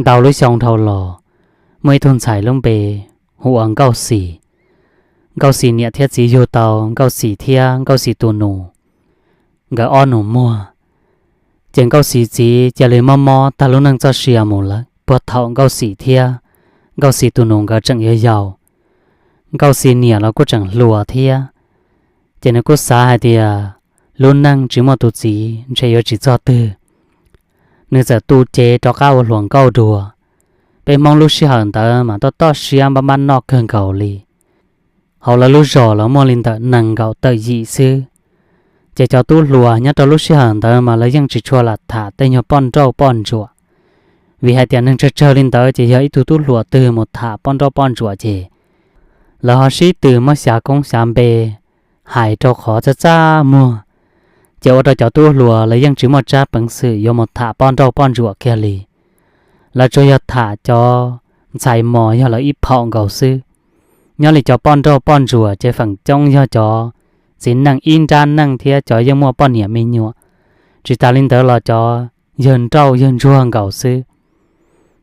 Tau lub xyoo dhau los, muaj ib tug ntxhais lub npe hu ua Nkauj Xis. Nkauj Xis niam thiab txiv yug tau Nkauj Xis thiab Nkauj Xis tus nus nkawd ob nus muag. Ces Nkauj Xis txiv cia li mob mob tag lub neej txoj sia mus lawm puag thaum Nkauj Xis thiab Nkauj Xis tus nus nkawd tseem yau yau. Nkauj Xis niam los kuj tseem hluas thiab, ces nws kuj xav hais tias lub neej tsis muaj tus txiv ntshe yuav tsis txog twg. Nws txawm tu cev rov qab ua hluas nkauj dua. Peb Hmoob lub sij hawm ntawd mas toj toj siab npab npab noj kawg nkaus li. Hauv lawv lub zos los muaj li ntawm nees nkaum tawm yim xwb. Ces cov tub hluas nyob rau lub sij hawm ntawd mas lawv yeej tsis tshua lam tham tej nyuag poj nrauj poj ntsuam, vim hais tias neeg tsawg tsawg li ntawd ces yog ib tug tub hluas twg mus tham poj nrauj poj ntsuam ces lawv ho sib tw muab xyav koob xyav npe hais rau qhov txaj txaj muag, ces ua rau cov tub hluas lawv yeej tsis muaj tsab peev xwm yuav mus tham poj nrauj poj ntsuam kiag li. Lawv tsuas yog tham cov ntxhais mos yog lawv ib phaum nkaus xwb. Nyob li cov poj nrauj poj ntsuam ces feem coob yog cov txiv neej ib nrab neej thiab cov yeej muaj poj niam me nyuam, tsis tas li ntawd los cov yawg nrauj yawg ntsuag nkaus xwb.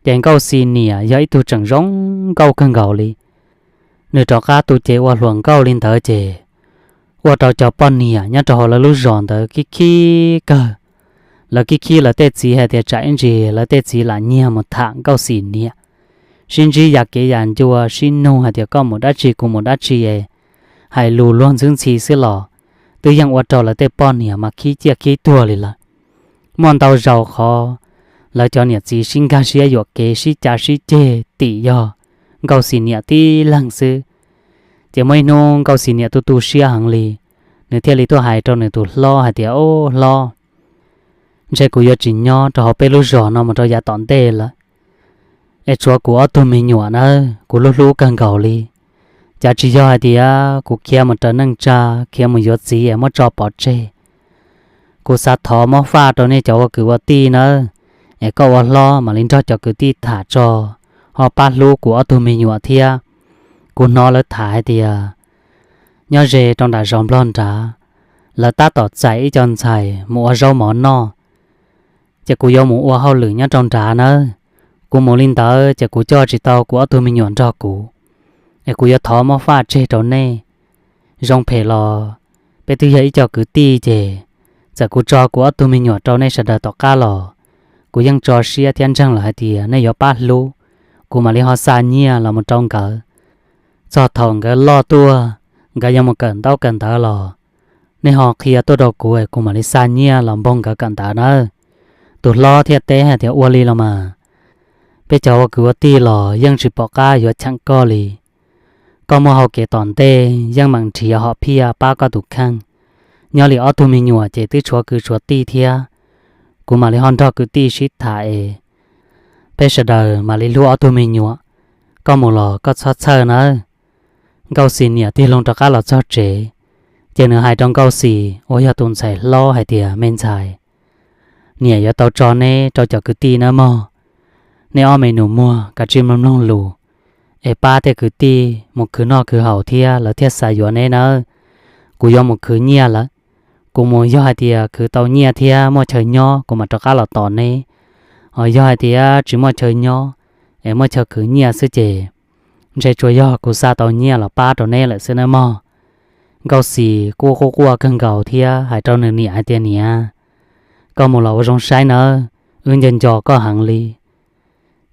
Ces Nkauj Xis niam yog ib tug tseem zoo nkauj kawg nkaus li. Nws rov qab tu cev ua hluas nkauj li ntawd ces ua rau cov poj niam nyob rau hauv lawv lub zos ntawd khib khib kawg. Lawv khib khib lawv tej txiv hais tias tsam ib ntsis lawv tej txiv lam nyiag mus tham Nkauj Xis niam, sib ntsib ya kev ya ncua, sib nug hais tias koj mus dab tsi kuv mus dab tsi es hais lus luag ntxwb ntxhi xwb los twb yeej ua rau lawv tej poj niam mas khib ciaj khib tuag li lawm. Muaj ntau zaus qhov lawv cov niam txiv sib nkag siab yuam kev sib cav sib ceg tim yog Nkauj Xis niam tib leeg xwb. Ces muaj ib hnub Nkauj Xis niam tu tu siab heev li, nws thiaj li tuaj hais rau nws tus hlob hais tias, Ub hlob, ntshe kuv yuav tsis nyob rau hauv peb lub zos no mus rau yav tom ntej lawm, es tshuav kuv ob tug me nyuam nawb, kuv hlub hlub kawg nkaus li. Cas tsis yog hais tias kuv khiav mus raws neej tsa, khiav mus yuav txiv es muab tso pov tseg. Kuv xav thov muab faj rau nej cov ua kwv ua tij nawb, es koj ua hlob mam li nrog cov kwv tij tham tso, ho pab hlub kuv ob tug me nyuam thiab. Kuv hnov lawv tham hais tias nyob ze rau nram zos Nplog nrad, lawv tab tom txais ib co ntxhais mus ua zaub mov noj. Ces kuv yuav mus ua hauj lwm nyob rau nrad nawb. Kuv mus li ntawd ces kuv coj tsis tau kuv ob tug me nyuam nrog kuv, es kuv yuav thov muab faj tseg rau nej. Zoo phem los peb twb yog ib co kwv tij ces txawm kuv tso kuv ob tug me nyuam rau nej sawv daws tom qab los kuv yeej tso siab thiab ntseeg lawm hais tias nej yuav pab hlub, kuv mam li ho xa nyiaj los mus rau nkawd. Txog thaum nkawd loj tuaj, nkawd yuav mus kawm ntaub kawm ntawv los nej ho qhia tuaj rau kuv es kuv mam li xa nyiaj los npog nkawd kawm ntawv nawb. Tus hlob thiaj teb hais tias, Ua li los mas, peb cov ua kwv ua tij los yeej tsis pom qab yuav cheem koj li. Koj muaj hau kev tom ntej yeej meem nrhiav hom phiaj pab koj tus kheej. Nyob li ob tug me nyuam ces twb tshuav kwv tshuav tij thiab, kuv mam li ho nrog kwv tij sib tham es peb sawv daws mam li hlub ob tug me nyuam. Koj mus los koj txhob txhawj nawb. Nkauj Xis niam tig loo rov qab los txog tsev, ces nws hais rau Nkauj Xis uas yog tus ntxhais hlob hais tias, Me ntxhais, niam yuav tau tso neb rau cov kwv tij nawb mog. Neb ob me nus muag kav tsij mloog mloog lus, es pab tej kwv tij mus khwv noj khwv haus thiab lawv thiaj xav yuav neb nawb. Kuv yuav mus khwv nyiaj lawm. Kuv mus yog hais tias khwv tau nyiaj thiab muaj chaw nyob kuv mam rov qab los tos neb. Ho yog hais tias tsis muaj chaw nyob, es muaj chaw khwv nyiaj xwb ces ntshe tsuas yog kuv xa tau nyiaj los pab rau neb lawm xwb nawb mog. Nkauj Xis kuj quaj quaj kawg nkaus thiab hais rau nws niam hais tias, Niam, koj mus los ua zoo saib nawb, wb nco nco koj heev li.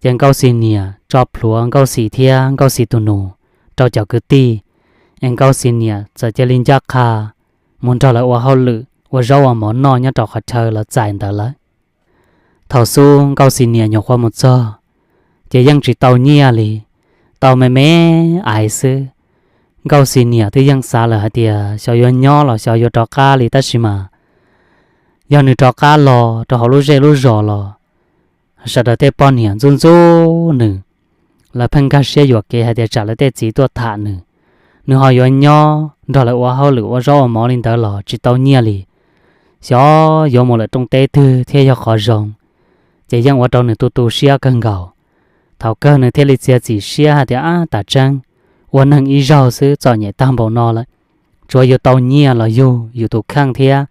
Ces Nkauj Xis niam tso plhuav Nkauj Xis thiab Nkauj Xis tus nus rau cov kwv tij, es Nkauj Xis niam txawm cia li ncaj qha mus nrog lawv ua hauj lwm ua zaub ua mov noj nyob rau qhov chaw lawv txais ntawd lawm. Thaum xub Nkauj Xis niam nyuam qhuav mus txog, ces yeej tsis tau nyiaj li, tau me me aiv xwb. Nkauj Xis niam twb yeej xav lawm hais tias xyov yuav nyob los xyov yuav rov qab li tab sis mas yog nws rov qab los rau hauv lub zej lub zos los sawv daws tej poj niam ntxub ntxub nws, lawv pheej nkag siab yuam kev hais tias tsam lawv tej txiv tuaj tham nws, nws ho yuav nyob nrog lawv ua hauj lwm ua zaub ua mov li ntawd los tsis tau nyiaj li. Xyov yuav mus lawm rooj teb twg thiaj yog qhov zoo, ces yeej ua rau nws tu tu siab kawg nkaus. Thaum kawg nws thiaj li txiav txim siab hais tias, Ab, tas tseeb, ua neeg ib zaug xwb txom nyem tag npaum no lawm, tsuav yus tau nyiaj los yug yus tus kheej thiab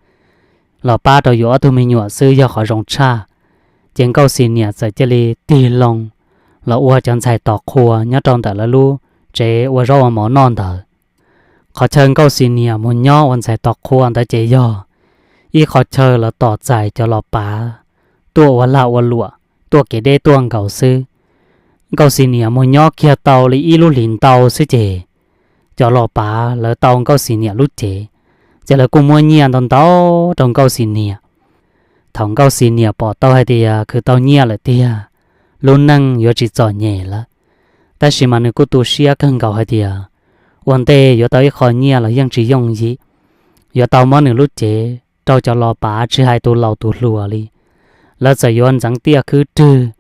los pab rau yus ob tug me nyuam xwb yog qhov zoo tshaj. Ces Nkauj Xis niam txawm cia li tig loo los ua cov ntxhais tos qhua nyob rau ntawm lawv lub tsev ua zaub ua mov noj ntawd. Qhov chaw Nkauj Xis niam mus nyob ua ntxhais tos qhua ntawd ces yog ib qhov chaw lawv tos txais cov los pav tuaj ua lag ua luam, tuaj kev deb tuaj nkaus xwb. Nkauj Xis niam mus nyob kiag tau li ib lub hlis ntau xwb ces cov los pav lawv tau Nkauj Xis niam lub cev, ces lawv kuj muab nyiaj ntau ntau rau Nkauj Xis niam. Thaum Nkauj Xis niam pom tau hais tias khwv tau nyiaj lawm tiag, lub neej yuav tsis txom nyem lawm, tab sis mas nws kuj tu siab kawg nkaus hais tias ua ntej yuav tau ib qho nyiaj los yeej tsis yooj yim, yuav tau muab nws lub cev rau cov los pav tsis hais tus laus tus hluas li. Lawv txawm yuav ntxeev tiaj khwb rwg,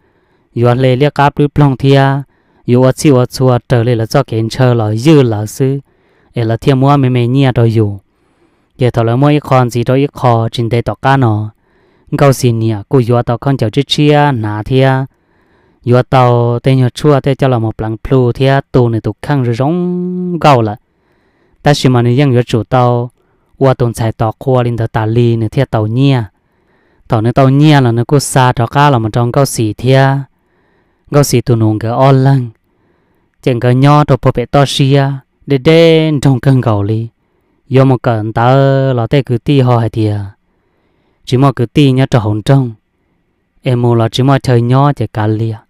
yuav hle liab qab plwb ploog thiab yuav ua txhij ua txhua raws li lawv txoj kev ntshaw los ywj lawv xwb, es lawv thiaj muab me me nyiaj rau yus. Ces thaum lawv muab ib qho ntxiv rau ib qho tsis ntev tom qab no, Nkauj Xis niam kuj yuav tau khaub ncaws tshiab tshiab hnav thiab yuav tau tej nyuag tshuaj tej coj los mus pleev plhu thiab tu nws tus kheej zoo zoo nkauj lawm. Tab sis mas nws yeej yuav tsum tau ua tus ntxhais tos qhua li ntawd tas li nws thiaj tau nyiaj. Thaum nws tau nyiaj los nws kuj xa rov qab los mus rau Nkauj Xis thiab Nkauj Xis tus nus nkawd ob leeg. Ces nkawd nyob rau puag pem toj siab deb deb nroog kawg nkaus li. Yuav mus kawm ntawv los tej kwv tij ho hais tias tsis muaj kwv tij nyob rau hauv nroog, es mus los tsis muaj chaw nyob ces kav liam,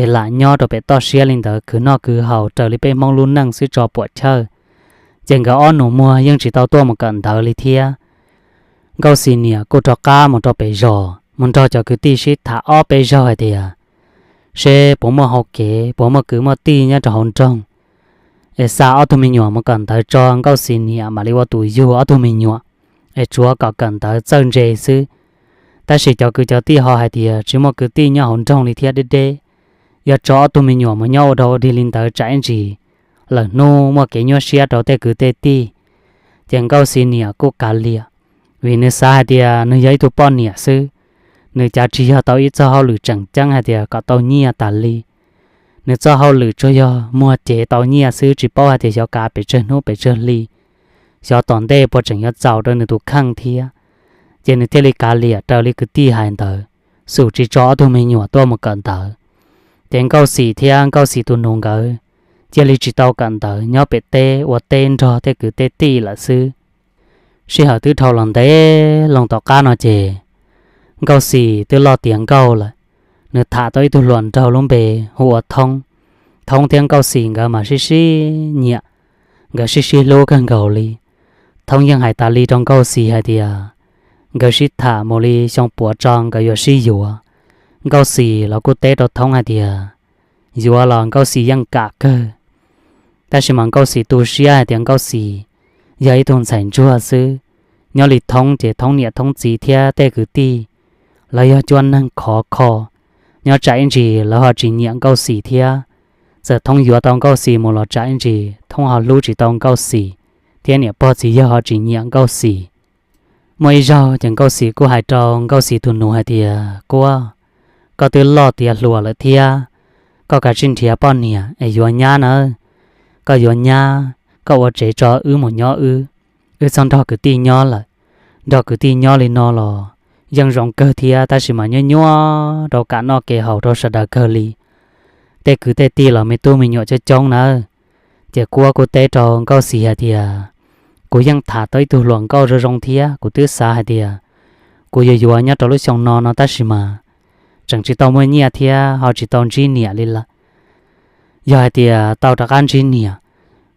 es lam nyob rau pem toj siab li ntawd khwv noj khwv haus raws li peb Hmoob lub neej xwb tso puam chawj. Ces nkawd ob nus muag yeej tsis tau tuaj mus kawm ntawv li thiab. Nkauj Xis niam kuj rov qab mus rau pem zos mus nrog cov kwv tij sib tham ob peb zaug hais tias seb puas muaj hau kev, puas muaj kwv muaj tij nyob rau hauv nroog, es xa ob tug me nyuam mus kawm ntawv tso Nkauj Xis niam mam li ua tus yug ob tug me nyuam, es tsuav kom kawm ntawv txawj ntse xwb. Tab sis cov kwv cov tij ho hais tias tsis muaj kwv tij nyob hauv nroog li thiab deb deb, yog tso ob tug me nyuam mus nyob ua dog ua dig li ntawd tsam ib ntsis lawm hnub muaj kev nyuaj siab rau tej kwv tej tij. Ces Nkauj Xis niam kuj kav liam, vim nws xav hais tias nws yog ib tug poj niam xwb, nws cav tsis yog tau ib txoj hauj lwm tseem ceeb hais tias kom tau nyiaj tas li. Nws txoj hauj lwm tsuas yog muag cev tau nyiaj xwb, tsis paub hais tias xyov kav pes tsawg hnub pes tsawg hli, xyov tom ntej puas tseem yuav txaus rau nws tus kheej thiab. Ces nws thiaj li kav liam raws li kwv tij hais ntawd, xum tsis tso ob tug me nyuam tuaj mus kawm ntawv. Ces Nkauj Xis thiab Nkauj Xis tus nus nkawd cia li tsis tau kawm ntawv, nyob pem teb ua teb nrog tej kwv tej tij lawm xwb. Sij hawm twb dhau los ntev loo tom qab no ces Nkauj Xis twb loj tiav nkauj lawm. Nws tham tau ib tug hluas nraug lub npe hu ua Thoob. Thoob thiab Nkauj Xis nkawd mas sib sib nyiam, nkawd sib sib hlub kawg nkaus li. Thoob yeej hais tas li rau Nkauj Xis hais tias nkawd sib tham mus li xyoo puav tso nkawd yuav sib yuav. Nkauj Xis los kuj teb rau Thoob hais tias yuav los Nkauj Xis yeej kam kawg. Tab sis mas Nkauj Xis tu siab hais tias Nkauj Xis yog ib tug ntxhais ntsuag xwb. Nyob li Thoob ces Thoob niam Thoob txiv thiab tej kwv tij, lawv yog cuab neeg khov kho, nyob tsam ib ntsis lawv ho tsis nyiam Nkauj Xis thiab. Txawm Thoob yuav tau Nkauj Xis mus los tsam ib ntsis Thoob ho hlub tsis tau Nkauj Xis, thiab niam pog txiv yawg ho tsis nyiam Nkauj Xis. Muaj ib zaug ces Nkauj Xis kuj hais rau Nkauj Xis tus nus hais tias, Kuab, koj twb loj tiav hluas lawm thiab, koj kav tsij nrhiav poj niam es yuav nyab nawb. Koj yuav nyab, koj ua tsev tso wb mus nyob wb, wb txhob nrog kwv tij nyob lawm. Nrog kwv tij nyob li no los yeej zoo kawg thiab, tab sis mas nyuaj nyuaj rau kam noj kev haus rau sawv daws kawg li. Tej kwv tej tij los me tub me nyuam coob coob nawb. Ces Kuab kuj teb rau Nkauj Xis hais tias, Kuv yeej tham tau ib tug hluas nkauj zoo zoo thiab, kuv twb xav hais tias kuv yuav yuav nyob rau lub xyoo no no tab sis mas tseem tsis tau muaj nyiaj thiab ho tsis tau ntsib niam li lawm. Yog hais tias tau rov qab ntsib niam,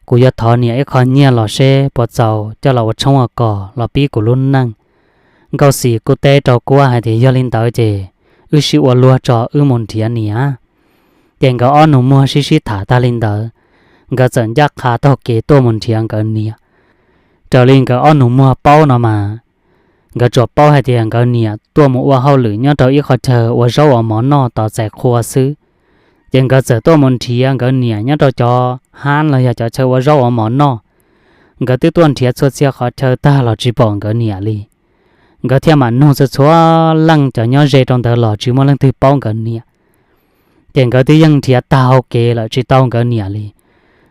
kuv yuav thov niam ib qho nyiaj los seb puas txaus coj los ua tshoob ua kos los pib kuv lub neej. Nkauj Xis kuj teb rau Kuab hais tias, Yog li ntawd ces wb sib ua luag tso wb mus nrhiav niam. Ces nkawd ob nus muag sib sib tham tag li ntawd, nkawd txawm ncaj qha taug kev tuaj mus nrhiav nkawd niam. Raws li nkawd ob nus muag paub no mas, nkawd tsuas paub hais tias nkawd niam tuaj mus ua hauj lwm nyob rau ib qho chaw ua zaub ua mov noj tos txais qhua xwb. Ces nkawd txawm tuaj mus nrhiav nkawd niam nyob rau cov hab los yog cov chaw ua zaub ua mov noj. Nkawd twb tuaj nrhiav txhua txhia qhov chaw tag los tsis pom nkawd niam li. Nkawd thiaj mam nug txhua txhua leej cov nyob ze rau ntawd los tsis muaj leej twg paub nkawd niam. Ces nkawd twb yeej nrhiav tag hau kev lawm tsis tau nkawd niam li.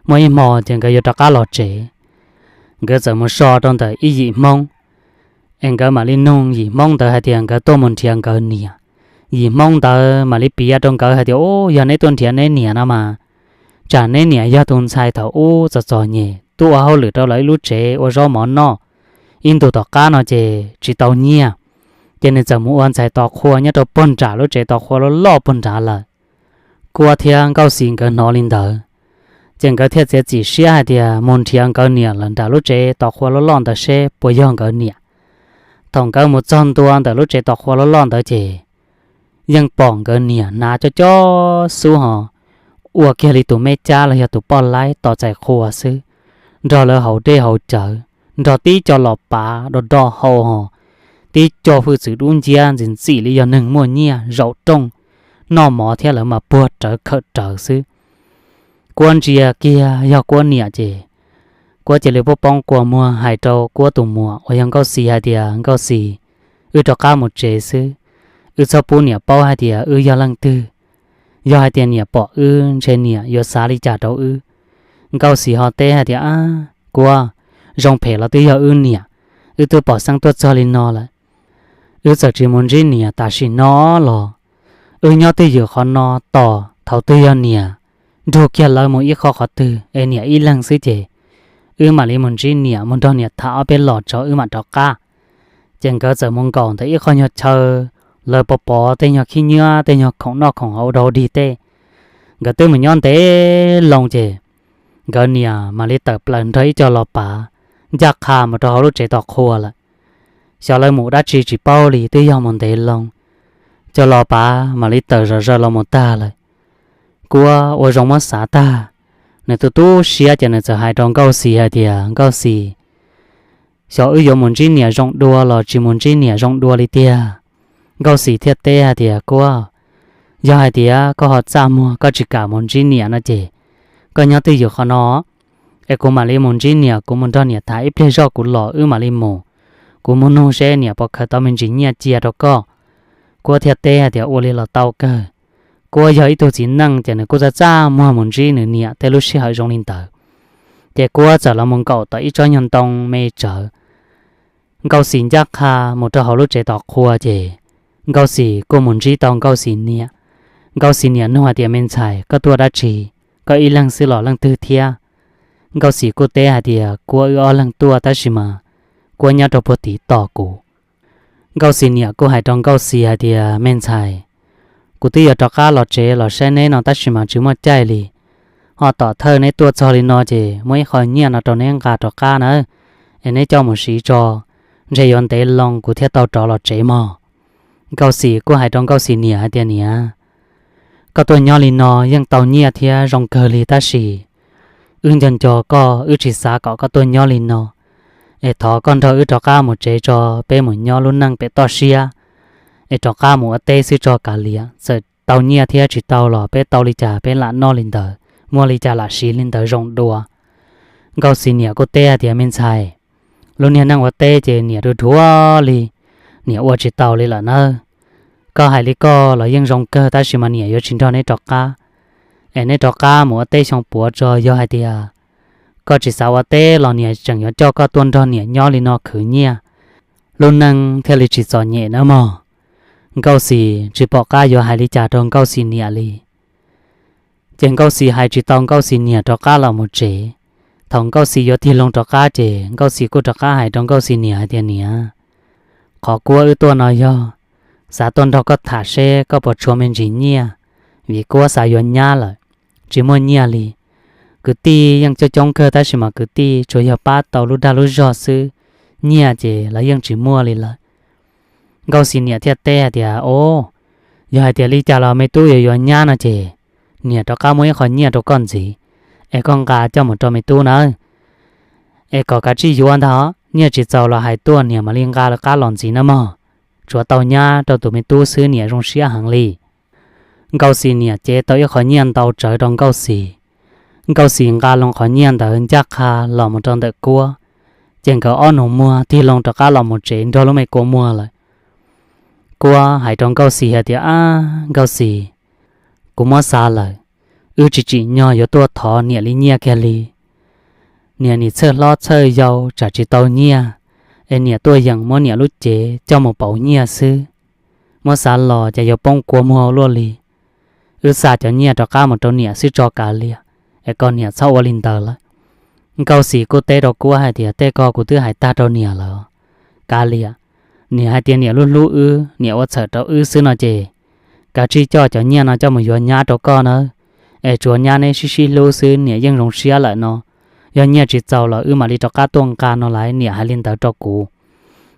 Muaj ib hmo ces nkawd yuav rov qab los tsev, nkawd txawm mus so rau ntawm ib yim Hmoob, es nkawd mam li nug yim Hmoob ntawd hais tias nkawd tuaj mus nrhiav nkawd niam, yim Hmoob ntawd mam li piav rau nkawd hais tias, Ub, yog neb tuaj nrhiav neb niam no mas, tsam neb niam yog tus ntxhais thaum ub txom txom nyem tuaj ua hauj lwm rau lawv ib lub tsev ua zaub mov noj, ib ntus tom qab no ces tsis tau nyiaj, ces nws txawm mus ua ntxhais tos qhua nyob rau puag nram lub tsev tos qhua loj loj puag nrad lawm. Kuab thiab Nkauj Xis nkawd hnov li ntawd, ces nkawd thiaj txiav txim siab hais tias mus nrhiav nkawd niam lawm nram lub tsev tos qhua loj loj ntawd seb puas yog nkawd niam. Thaum nkawd mus txog ntua ntawm lub tsev tos qhua loj loj ntawd ces yeej pom nkawd niam hnav cov cov xub ho ua kiag li tus me cab los yog tus poj laib tos txais qhua xwb, nrog lawv haus dej haus cawv, nrog tib co los pav do do hau ho, tib co hwj txwv dub nciab ntxim ntxim li yog neeg muaj nyiaj zaum rooj, noj mov thiab lawv mas puag rawv khawm rawv xwb. Kuab ntsia kiag yog Kuab niam ces Kuab cia li poob poob kua muag hais rau Kuab tus muam uas yog Nkauj Xis hais tias, Nkauj Xis, wb rov qab mus tsev xwb, wb txhob pub niam paub hais tias wb yog leej twg. Yog hais tias niam pom wb ntshe niam yuav xav li cas rau wb. Nkauj Xis ho teb hais tias, Ab Kuab, zoo phem los twb yog wb niam, wb twb pom xeeb tuaj txog li no lawm, wb txawm tsis mus ntsib niam tam sim no los wb nyob twj ywm qhov no tos thaum twg yog niam nrug kiag lawv mus ib qho qhov twg es niam ib leeg xwb ces wb mam li mus ntsib niam mus nrog niam tham ob peb los tso wb mam rov qab. Ces nkawd txawm mus nkaum ntawm ib qho nyuag chaw, lawv pov pov tej nyuag khib nyiab tej nyuag khoom noj khoom haus dau dig tej. Nkawd twb mus nyob ntev loo ces nkawd niam mam li tawm plaws nrog ib co los pav ncaj qha mus rau hauv lub tsev tos qhua lawm. Xyov lawv mus dab tsi tsis paub li twb yog mus ntev loo, co los pav mam li tawm zom zaws los mus tag lawm. Kuab ua zoo muab xav tag, nws tu tu siab ces nws txawm hais rau Nkauj Xis hais tias, Nkauj Xis, xyov wb yuav mus ntsib niam zoo dua los tsis mus ntsib niam zoo dua li tiag. Nkauj Xis thiaj teb hais tias, Kuab, yog hais tias koj ho txaj muag koj tsis kam mus ntsib niam no ces koj nyob twj ywm qhov no es kuv mam li mus ntsib niam, kuv mus nrog niam tham ib pliag zoj kuv los wb mam li mus. Kuv mus nug seb niam puas khaws tau me ntsis nyiaj cia rau koj. Kuab thiaj teb hais tias, Ua li los tau kawg. Kuab yog ib tug txiv neej ces nws kuj txaj txaj muag mus ntsib nws niam tej lub sij hawm zoo li ntawd. Ces Kuab txawm los mus nkaum tom ib tsob nyuag ntoo me tsawv. Nkauj Xis ncaj qha mus rau hauv lub tsev tos qhua ces Nkauj Xis kuj mus ntsib tau Nkauj Xis niam. Nkauj Xis niam nug hais tias, Me ntxhais, koj tuaj dab tsi? Koj ib leeg xwb los leej twg thiab? Nkauj Xis kuj teb hais tias, Kuab wb ob leeg tuaj tab sis mas Kuab nyob rau puag tid tos kuv. Nkauj Xis niam kuj hais rau Nkauj Xis hais tias, Me ntxhais, kuv twb yuav rov qab los tsev los saib neb no tab sis mas tsis muaj caij li. Ho tom thawj neb tuaj txog li no ces muaj ib qho nyiaj no rau neb nqa rov qab nawb, es neb coj mus siv tso, ntshe yuav ntev loo kuv thiaj tau rov los tsev mog. Nkauj Xis kuj hais rau Nkauj Xis niam hais tias, Niam, koj tuaj nyob li no yeej tau nyiaj thiab zoo kawg li tab sis wb nco nco koj, wb tsis xav kom koj tuaj nyob li no, es thov koj nrog wb rov qab mus tsev tso, peb mus nyob lub neej pem toj siab, es rov qab mus ua teb xwb tso kav liam, txawm tau nyiaj thiab tsis tau los peb tau li cas peb lam noj li ntawd, muaj li cas lam siv li ntawd zoo dua. Nkauj Xis niam kuj teb hais tias, Me ntxhais, lub niag neej ua teb ces niam dhuav dhuav li, niam ua tsis tau li lawm nawb. Koj hais li koj los yeej zoo kawg tab sis mas niam yuav tsis nrog neb rov qab, es neb rov qab mus ua teb xyoo puav tso. Yog hais tias koj tsis xav ua teb los niam tseem yuav coj koj tuaj nrog niam nyob li no khwv nyiaj, lub neej thiaj li tsis txom nyem nawb mog. Nkauj Xis tsis pom qab yuav hais li cas rau Nkauj Xis niam li. Ces Nkauj Xis hais tsis tau Nkauj Xis niam rov qab los mus tsev. Thaum Nkauj Xis yuav tig loo rov qab ces Nkauj Xis kuj rov qab hais rau Nkauj Xis niam hais tias, Niam, qhov Kuab wb tuaj no yog xav tuaj nrog koj tham seb koj puas tshuav me ntsis nyiaj, vim Kuab xav yuav nyab lawm, tsis muaj nyiaj li. Kwv tij yeej coob coob kawg tab sis mas kwv tij tsuas yog pab tau lub dag lub zog xwb, nyiaj ces lawv yeej tsis muaj li lawm. Nkauj Xis niam thiaj teb hais tias, Au, yog hais tias li cas los me tub yuav yuav nyab no ces niam rov qab muab ib qho nyiaj rau koj ntxiv, es koj nqa coj mus rau me tub nawb. Es kom kav tsij yuav ntag, nyiaj tsis txaus los hais tuaj niam mam li nqa lawv qab los ntxiv nawb mog. Tsuav tau nyab rau tus me tub xwb niam zoo siab heev li. Nkauj Xis niam cev tau ib qho nyiaj ntau tsawv rau Nkauj Xis. Nkauj Xis nqa loo qhov nyiaj ntawd ncaj qha los mus rau ntawm Kuab, ces nkawd ob nus muag tig loo rov qab los mus tsev nrog lub me kua muag lawm. Kuab hais rau Nkauj Xis hais tias, Ab Nkauj Xis, kuv muab xav lawm, wb tsis tsim nyog yuav tuaj thov niam li nyiaj kiag li. Niam nim txhawj hlob txhawj yau tsam tsis tau nyiaj, es niam tuaj yeem muab niam lub cev coj mus pauv nyiaj xwb. muab xav los ces yuav poob kua muag luaj li. Wb xa cov nyiaj rov qab mus rau niam xwb tso kav liam, es kom niam txhob ua li ntawd lawm. Nkauj Xis kuj teb rau Kuab hais tias, tej ko kuv twb hais tag rau niam lawm, kav liam. Niam hais tias niam hlub hlub wb, niam ua txhawm rau wb xwb no ces kav tsij coj cov nyiaj no coj mus yuav nyab rau koj nawb, es tsuas nyab neb sib sib hlub xwb niam yeej zoo siab lawm no. Yog nyiaj tsis txaus los wb mam li rov qab tuaj nqa no lauj, niam hais li ntawd rau kuv.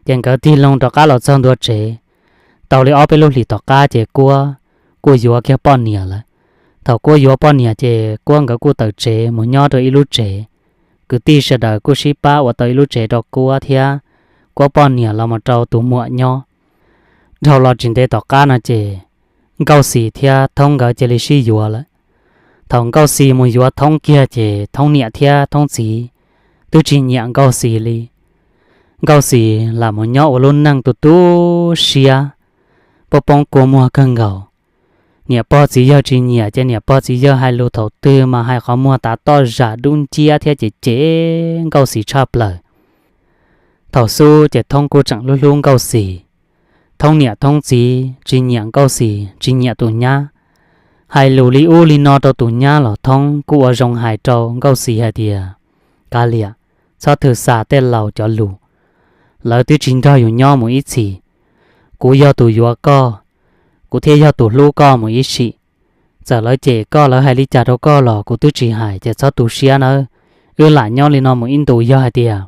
Ces nkawd tig loo rov qab los txog ntua tsev. Tau li ob peb lub hlis tom qab ces Kuab kuj yuav kiag poj niam lawm. Thaum Kuab yuav poj niam ces Kuab nkawd kuj tawm tsev mus nyob rau ib lub tsev. Kwv tij sawv daws kuj sib pab ua tau ib lub tsev rau Kuab thiab Kuab poj niam los mus rau tus muam nyob. Dhau los tsis ntev tom qab no ces Nkauj Xis thiab Thoob nkawd cia li sib yuav lawm. Thaum Nkauj Xis mus yuav Thoob kiag ces Thoob niam thiab Thoob txiv twb tsis nyiam Nkauj Xis li. Nkauj Xis lam mus nyob ua lub neej tu tu siab, poob poob kua muag kawg nkaus. Niam pog txiv yawg tsis nyiam ces niam pog txiv yawg hais lus thaum twg mas hais qhov muag tav toj zam dub nciab thiab cem cem Nkauj Xis tshaj plaws. Thaum xub ces Thoob kuj tseem hlub hlub Nkauj Xis. Thoob niam Thoob txiv tsis nyiam Nkauj Xis, tsis nyiam tus nyab, hais lus li ub li no rau tus nyab los Thoob kuj ua zoo hais rau Nkauj Xis hais tias, kav liam, txhob thwm xa tej laus cov lus. Lawv twb tsis nrog yus nyob mus ib txhis. Kuv yog tus yuav koj, kuv thiaj yog tus hlub koj mus ib sim. Txawm lawv cem koj, lawv hais li cas rau koj los kuv twb tsis hais, ces txhob tu siab nawb. Wb lam nyob li no mus ib ntus, yog hais tias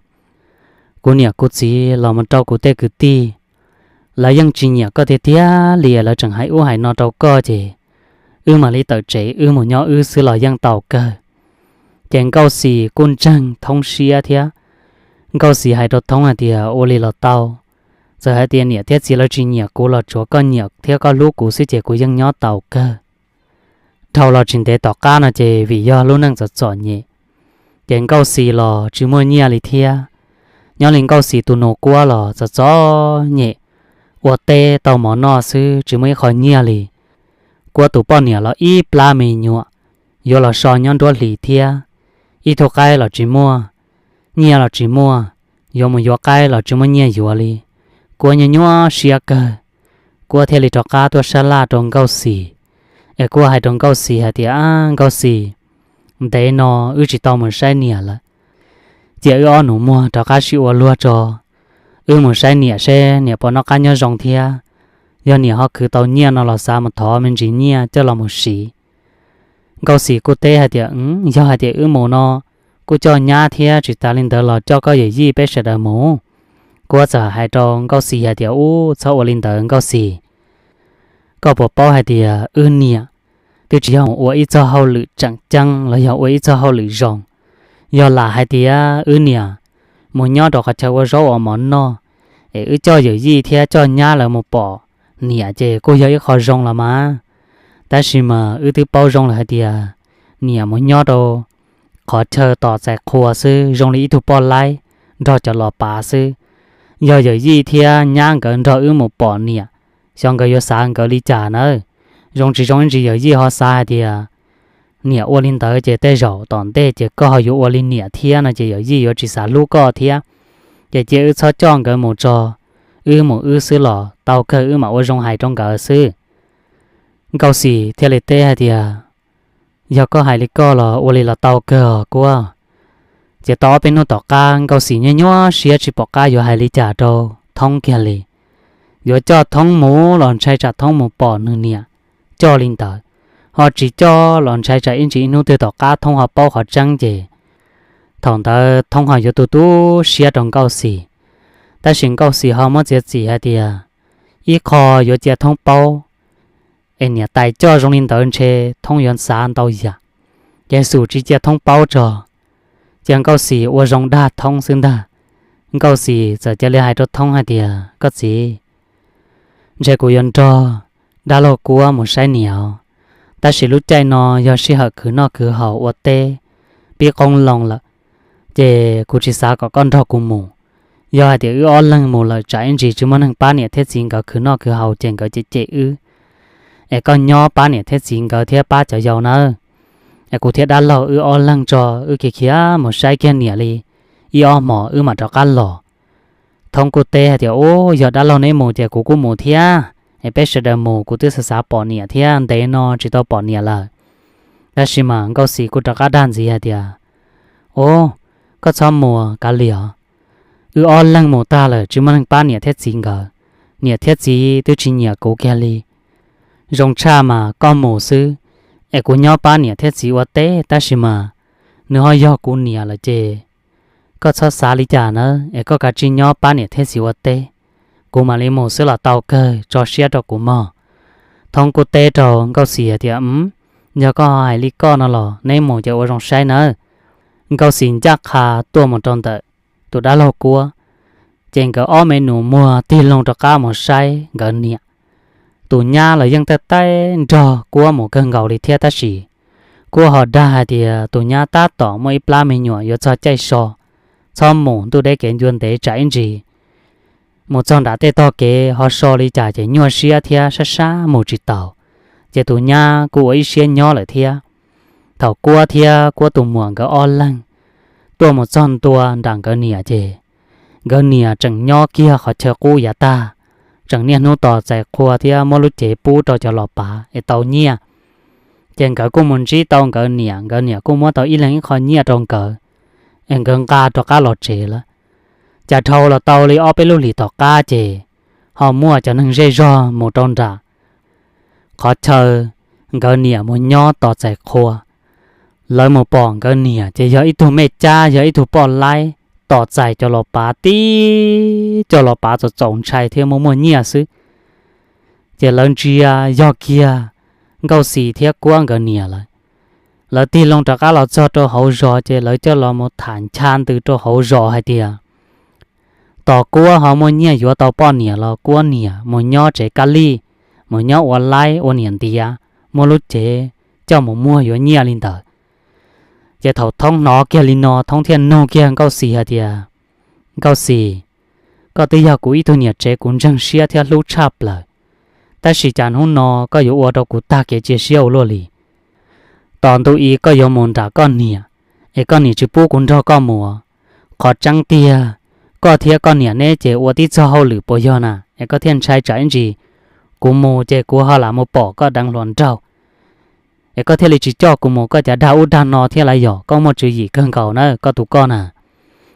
kuv niam kuv txiv los mus rau kuv tej kwv tij, lawv yeej tsis nyiam koj tiag tiag li, lawv tseem hais ub hais no rau koj ces wb mam li tawm tsev wb mus nyob wb xwb los yeej tau kawg. Ces Nkauj Xis kuj ntseeg Thoob siab thiab. Nkauj Xis hais rau Thoob hais tias, ua li los tau, txawm hais tias niam thiab txiv lawv tsis nyiam kuv los tsuav koj nyiam thiab koj hlub kuv xwb ces kuv yeej nyob tau kawg. Dhau los tsis ntev tom qab no ces vim yog lub neej txom txom nyem, ces Nkauj Xis los tsis muaj nyiaj li thiab. Nyob li Nkauj Xis tus nus Kuab los txom txom nyem, ua teb tau mov noj xwb tsis muaj ib qho nyiaj li. Kuab tus poj niam los ib plab me nyuam, yuav los so nyob nruab hlis thiab, ib tug qaib los tsis muaj, nyiaj los tsis muaj, yuav mus yuav qaib los tsis muaj nyiaj yuav li. Kuab nyuaj nyuaj siab kawg. Kuab thiaj li rov qab tuaj sab laj rau Nkauj Xis, es Kuab hais rau Nkauj Xis hais tias, Nkauj Xis, ntev no wb tsis tau mus saib niam lawm, cia wb ob nus muag rov qab sib ua luag tso, wb mus saib niam seb niam puas noj qab nyob zoo thiab, yog niam ho khwv tau nyiaj no los xav mus thov me ntsis nyiaj coj los mus siv. Nkauj Xis kuj teb hais tias, yog hais tias wb mus no kuj coj nyab thiab tsis tas li ntawd los coj koj yawm yij peb sawv daws mus. Kuab txawm hais rau Nkauj Xis hais tias, ub, txhob ua li ntawd Nkauj Xis. Koj puas paub hais tias wb niam twb tsis yog mus ua ib txog hauj lwm tseem ceeb los yog ua ib txog hauj lwm zoo. Yog lam hais tias wb niam mus nyob rau qhov chaw ua zaub ua mov noj, es wb coj yawm yij thiab coj nyab lawv mus pom niam ces kuj yog ib qho zoo los mas. Tab sis mas wb twb paub zoo lawm hais tias niam mus nyob rau qhov chaw tos txais qhua xwb, zoo li ib tug poj laib nrog cov los pav xwb. Yog yawm yij thiab nyab nkawd nrog wb mus pom niam, xyov nkawd yuav xav nkawd li cas nawb. Zoo tsis zoo ib ntsis yawm yij ho xav hais tias niam ua li ntawd ces tej zaum tom ntej ces koj ho yuav ua li niam thiab no ces yawm yij yuav tsis xav hlub koj thiab. Ces cia wb txhob coj nkawd mus tso, wb mus wb xwb los tau kawg, wb mam ua zoo hais rau nkawd xwb. Nkauj Xis thiaj li teb hais tias, yog koj hais li koj los ua li los tau kawg os Kuab. Ces tau ob peb hnub tom qab Nkauj Xis nyuaj nyuaj siab tsis pom qab yuav hais li cas rau Thoob kiag li. Yuav coj Thoob mus los ntshai tsam Thoob mus pom nws niam coj li ntawd, ho tsis coj los ntshai tsam ib ntsis ib hnub twg tom qab Thoob ho paub qhov tseeb ces thaum ntawd Thoob ho yuav tu tu siab rau Nkauj Xis. Tab sis Nkauj Xis ho muab txiav txim hais tias ib qho yuav cia Thoob paub, es niam tais coj zoo li ntawd ntshe Thoob yuav xav ntau yam. Ces xum tsis cia Thoob paub tso, cia Nkauj Xis ua zoo dag Thoob xwb ntag. Nkauj Xis txawm cia li hais rau Thoob hais tias, koj txiv, ntshe kuv yuav nrog dab laug Kuab mus saib niam os, tab sis lub caij no yog sij hawm khwv noj khwv haus ua teb pib qoob loo lawm, ces kuv tsis xav kom koj nrog kuv mus. Yog hais tias wb ob leeg mus lawm tsam ib ntsis tsis muaj neeg pab niam thiab txiv nkawd khwv noj khwv haus ces nkawd cem cem wb. Es koj nyob pab niam thiab txiv nkawd thiab pab cov yau nawb. Es kuv thiab dab laug wb ob leeg tso, wb khiav khiav mus saib kiag niam li ib ob hmos wb mam rov qab los. Thoob kuj teb hais tias, ub, yog dab laug neb mus ces kuv kuj mus thiab. es peb sawv daws mus, kuv twb xav xav pom niam thiab, ntev no tsis tau pom niam lawm. Tab sis mas Nkauj Xis kuj rov qab dag ntxiv hais tias, Ub, koj txhob mus Kav Liam, wb ob leeg mus tag lawm tsis muaj neeg pab niam thiab txiv nkawd. Niam thiab txiv twb tsis nyiam kuv kiag li. Zoo tshaj mas koj mus xwb, es kuv nyob pab niam thiab txiv ua teb, tab sis mas nws ho yog kuv niam lawm ces koj txhob xav li cas nawb, es koj kav tsij nyob pab niam thiab txiv ua teb. Kuv mam li mus xwb los tau kawg, tso siab rau kuv mog. Thoob kuj teb rau Nkauj Xis hais tias, Yog koj hais li koj no los neb mus ces ua zoo saib nawb. Nkauj Xis ncaj qha tuaj mus rau ntawm tus dab laug Kuab, ces nkawd ob me nus muag tig loo rov qab mus saib nkawd niam. Tus nyab los yeej taij taij nrog Kuab mus kawg nkaus li thiab, tab sis Kuab ho dag hais tias tus nyab tab tom muaj ib plab me nyuam yuav txog caij so, txhob mus, ntuj deb kev ncua ntev, tsam ib ntsis mus txog nram tej tog kev ho so li cas ces nyuaj siab thiab sab sab mus tsis taus. Ces tus nyab kuj ua ib siab nyob lawm thiab. Thaum Kuab thiab Kuab tus muam nkawd ob leeg tuaj mus txog ntua nram nkawd niam ces nkawd niam tseem nyob kiag qhov chaw qub yav tag, tseem niaj hnub tos txais qhua thiab muab lub cev pub rau cov los pav es tau nyiaj. Ces nkawd kuj mus ntsib tau nkawd niam, nkawd niam kuj muab tau ib leeg ib qho nyiaj rau nkawd, es nkawd nqa rov qab los tsev lawm. Cas dhau los tau li ob peb lub hlis tom qab ces ho muaj cov neeg zej zog mus rau nram qhov chaw nkawd niam mus nyob tos txais qhua. Lawv mus pom nkawd niam ces yog ib tug mej cab, yog ib tug poj laib tos txais cov los pav, tib cov los pav txaus txaus ntshai thiab muaj muaj nyiaj xwb. Ces lawv ntsia yog kiag Nkauj Xis thiab Kuab nkawd niam lawm. Lawv tig loo rov qab los txog rau hauv zos ces lawv coj los mus tham ncha ntws rau hauv zos hais tias tos Kuab ho muaj nyiaj yuav tau poj niam los Kuab niam mus nyob tsev kab lij, mus nyob ua laib ua niam ntiav, muab lub cev coj mus muag yuav nyiaj li ntawd. Ces thaum Thoob hnov kiag li no, Thoob thiaj nug kiag Nkauj Xis hais tias, Nkauj Xis, koj twb yog kuv ib tug niam tsev kuv ntseeg siab thiab hlub tshaj plaws, tab sis cas hnub no koj yuav ua rau kuv tag kev cia siab ua luaj li? Tos ntu i koj yuav mus nram koj niam, es koj niam tsis pub kuv nrog koj mus. Qhov tseeb tiag, koj thiab koj niam neb ces ua tib txog hauj lwm puas yog na, es koj thiaj ntshai tsam ib ntsis kuv mus ces kuv ho lam mus pom koj deev hluas nraug, es koj thiaj li tsis coj kuv mus, koj cas dag ub dag no thiab lawm, yog koj muaj tswv yim kawg nkaus na koj tus koj na.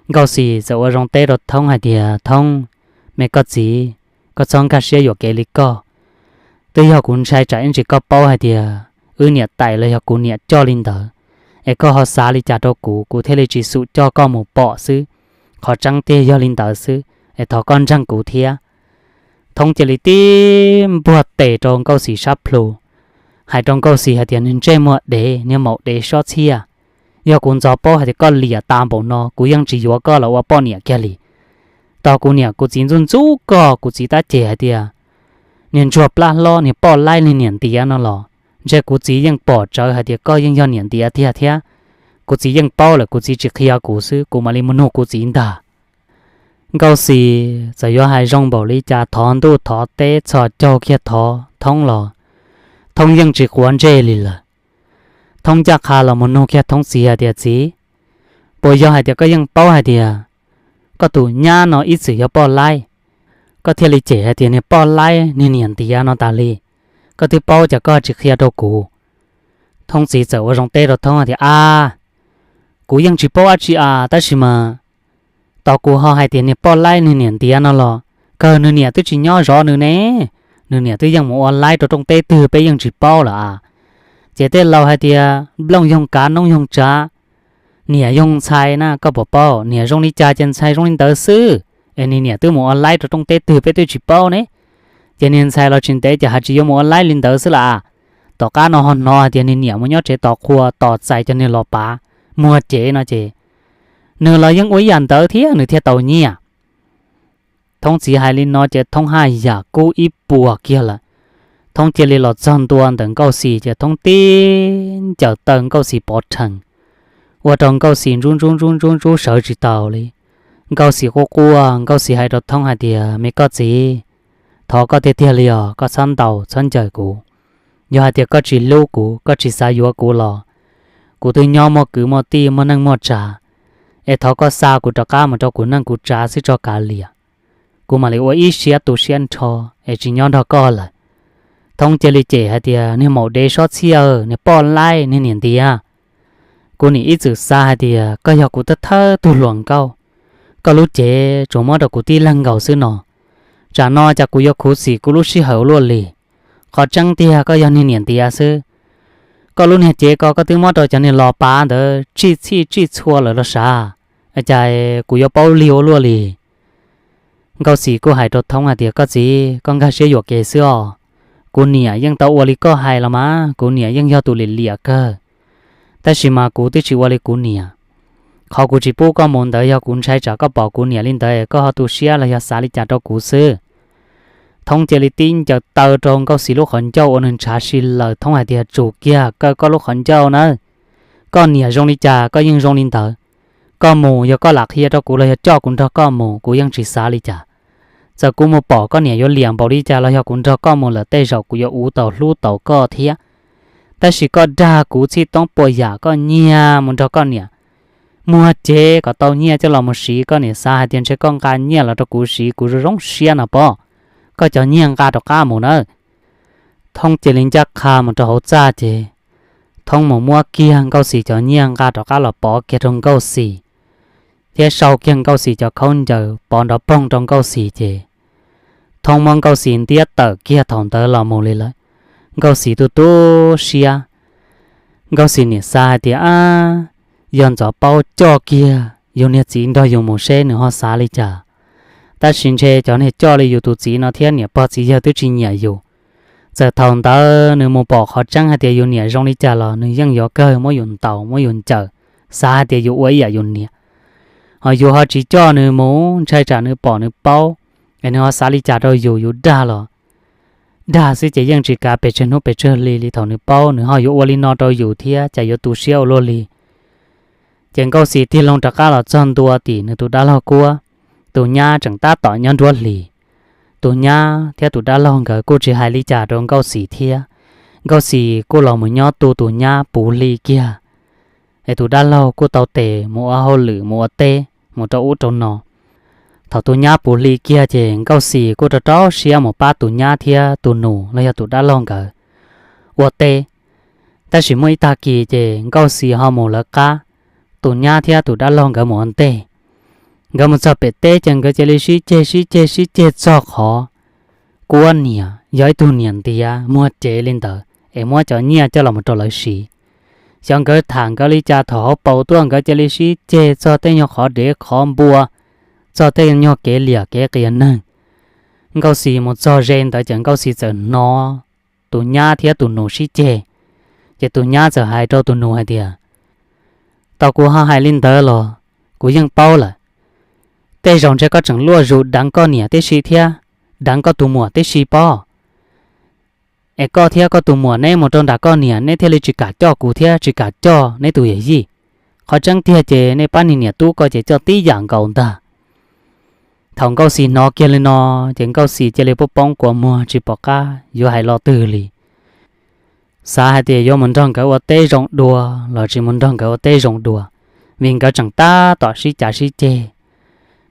Nkauj Xis txawm ua zoo teb rau Thoob hais tias, Thoob, me koj txiv, koj txhob nkag siab yuam kev li koj. Twb yog kuv ntshai tsam ib ntsis koj paub hais tias wb niam tais los yog kuv niam coj li ntawd, es koj ho xav li cas rau kuv, kuv thiaj li tsis xum coj koj mus pom xwb. Qhov tseeb tiag yog li ntawd xwb, es thov koj ntseeg kuv thiab. Thoob cia li tib npuaj tes rau Nkauj Xis sab plhu, hais rau Nkauj Xis hais tias, Niag ntsej muag dev, niag maum dev sob txhiaj, yog kuv ntxov paub hais tias koj liam tas npaum no kuv yeej tsis yuav koj los ua poj niam kiag li. Tos kuv niam kuv txiv ntxub ntxub koj, kuv txiv tab cem hais tias niag ntsuag plab hlob, niag poj laib, niag niam ntiav no los ntshe kuv txiv yeej pom tsawv hais tias koj yeej yog niam ntiav tiag thiab. Kuv txiv yeej paub lawm, kuv txiv tsis qhia kuv xwb, kuv mam li mus nug kuv txiv ntag. Nkauj Xis txawm yuav hais zoo npaum li cas thov ntuj thov teb txhos caug kiag thov Thoob los Thoob yeej tsis quav ntsej li lawm. Thoob ncaj qha los mus nug kiag Thoob txiv hais tias, Txiv, puas yog hais tias koj yeej paub hais tias koj tus nyab no ib txwm yog poj laib, koj thiaj li cem hais tias niag poj laib niag niam ntiav no tas li? Koj twb paub cas koj tsis qhia rau kuv? Thoob txiv txawm ua zoo teb rau Thoob hais tias, A, kuv yeej tsis paub dab tsi a, tab sis mas tos kuv ho hais tias niag poj laib niag niam ntiav no los kawg nws niam twb tsis nyob zov nws ne. Nws niam twb yeej mus ua laib rau rooj teb twg peb yeej tsis paub lawm a. Ces tej laus hais tias nplooj yoog kav noob yoog tsav, niam yoog ntxhais na, koj puas paub? Niam zoo li cas ces ntxhais zoo li ntawd xwb. Es niag niam twb mus ua laib rau rooj teb twg peb twb tsis paub ne. Ces niag ntxhais los tsis ntev ces haj tsis yuav mus ua laib li ntawd xwb las. Tom qab no ho hnov hais tias niag niam mus nyob tsev tos qhua tos txais cov niag los pav muag cev no ces nws los yeej ua ib yam ntawd thiab nws thiaj tau nyiaj. Thoob txiv hais li no ces Thoob haj yam kub ib puas kiag lawm. Thoob cia li los txog ntua ntawm Nkauj Xis ces Thoob tib ncaws taw Nkauj Xis pov rhees, ua rau Nkauj Xis ntsub ntsub ntsub ntsub ntsub sawv tsis taus li. Nkauj Xis quaj quaj, Nkauj Xis hais rau Thoob hais tias, Me koj txiv, thov koj tiag tiag li os, koj txhob ntaus txhob ncaws kuv. Yog hais tias koj tsis hlub kuv, koj tsis xav yuav kuv los kuv twb nyob muaj kwv muaj tij muaj neej muaj tsav, es thov koj xa kuv rov qab mus rau kuv neej kuv tsav xwb tso kav liam. Kuv mam li ua ib siab tu siab nrho, es tsis nyob nrog koj lawm. Thoob cia li cem hais tias, Niag maum dev sob txhiaj, niag poj laib, niag niam ntiav, kuv nim ib txwm xav hais tias koj yog kuv thawj thawj tug hluas nkauj, koj lub cev tsuas muab rau kuv tib leeg nkaus xwb no. Tsam no cas kuv yuav khuv xim kuv lub sij hawm ua luaj li. Qhov tseeb tiag koj yog niag niam ntiav xwb. Koj lub niag cev ko koj twb muab rau cov niag los pav ntawd tsij txhij tsij txhua lawm los sav, cas kuv yuav paub lig ua luaj li. Nkauj Xis kuj hais rau Thoob hais tias, Koj txiv, koj nkag siab yuam kev xwb os. Kuv niam yeej tau ua li koj hais los mas, kuv niam yeej yog tus liam liam kawg. Tab sis mas kuv twb tsis ua li kuv niam. Qhov kuv tsis pub koj mus ntawd yog kuv ntshai tsam koj pom kuv niam li ntawd koj ho tu siab los yog xav li cas rau kuv xwb. Thoob cia li tib ncaws taw rau Nkauj Xis lub qhov ncauj ua nws ntshav si lawm. Thoob hais tias, Tsum kiag, kaw koj lub qhov ncauj nawb. Koj niam zoo li cas koj yeej zoo li ntawd. Koj mus yog koj lam qhia rau kuv los yog coj kuv nrog koj mus kuv yeej tsis xav li cas. Txawm kuv mus pom koj niam yuav liam npaum li cas los yog kuv nrog koj mus lawm tej zaum kuv yuav uv tau hlub tau koj thiab. Tab sis koj dag kuv txhij toob puas yam, koj nyiag mus nrog koj niam muag cev kom tau nyiaj coj los mus siv, koj niam xav hais tias ntshe koj nqa nyiaj los rau kuv siv kuv zoo zoo siab no pob. Koj cov nyiaj nqa rov qab mus nawb. Thoob cia li ncaj qha mus rau hauv txaj ces Thoob mus muab kiag Nkauj Xis cov nyiaj nqa rov qab los pov kiag rau Nkauj Xis, thiab sau kiag Nkauj Xis cov khaub ncaws pov nrov poog rau Nkauj Xis ces Thoob muab Nkauj Xis ntiab tawm kiag thaum ntawd los mus li lawm. Nkauj Xis tu tu siab. Nkauj Xis niam xav hais tias, Ab, yog Ntxov Paub coj kiag yus niag txiv nrog yus mus seb nws ho xav li cas. Tab sis ntshe cov niag coj li yus tus txiv no thiab niam pog txiv yawg twb tsis nyiam yus. Txawm thaum ntawd nws mus pom qhov tseeb hais tias yus niam zoo li cas los nws yeej yuav kawg muab yus ntaus muab yus ncaws, xav hais tias yus ua ib yam yus niam. Ho yus ho tsis coj nws mus, ntshai tsam nws pom nws paub, es nws ho xav li cas rau yus, yus dag los dag xwb ces yeej tsis kav pes tsawg hnub pes tsawg hli li. Thaum nws paub nws ho yuav ua li no rau yus thiab cas yuav tu siab ua luaj li. Ces Nkauj Xis tig loo rov qab los txog ntua tim nws tus dab laug Kuab, tus nyab tseem tab tom nyob nruab hlis. Tus nyab thiab tus dab laug nkawd kuj tsis hais li cas rau Nkauj Xis thiab. Nkauj Xis kuj los mus nyob tu tus nyab puv hli kiag, es tus dab laug kuj tau tes mus ua hauj lwm mus ua teb mus rau ub rau no. Thaum tus nyab puv hli kiag ces Nkauj Xis kuj rau rau siab mus pab tus nyab thiab tus nus los yog tus dab laug nkawd ua teb. Tab sis muaj ib tag kis ces Nkauj Xis ho mus lawv qab, tus nyab thiab tus dab laug nkawd mus ua ntej. Nkawd mus txog pem teb ces nkawd cia li sib ceg sib ceg sib ceg txog qhov Kuab niam yog ib tug niam ntiav muag cev li ntawd es muab cov nyiaj coj los mus rau lawv siv. Xyov nkawd tham nkawd li cas thaum hauv paus tuaj nkawd cia li sib ceg txog tej nyuag qhov dev qhov npua, txog tej nyuag kev liam kev qias neeg. Nkauj Xis mus txog ze ntawd ces Nkauj Xis txawm hnov tus nyab thiab tus nus sib ceg. Ces tus nyab txawm hais rau tus nus hais tias, Tau kuv ho hais li ntawd los kuv yeej paub lawm. Tej zaum ntshe koj tseem luaj zus deev koj niam tib si thiab deev koj tus muam tib si pob. Es koj thiab koj tus muam neb mus rau nram koj niam neb thiaj li tsis kam coj kuv thiab tsis kam coj neb tus yawm yij. Qhov tseeb tiag ces nej pab niag niam tub ko ces coj tib yam nkaus ntag. Thaum Nkauj Xis hnov kiag li no, ces Nkauj Xis cia li poob poob kua muag tsis pom qab yuav hais lo twg li. Xav hais tias yuav mus nrog nkawd ua teb zoo dua los tsis mus nrog nkawd ua teb zoo dua, vim nkawd tseem tab tom sib cav sib ceg.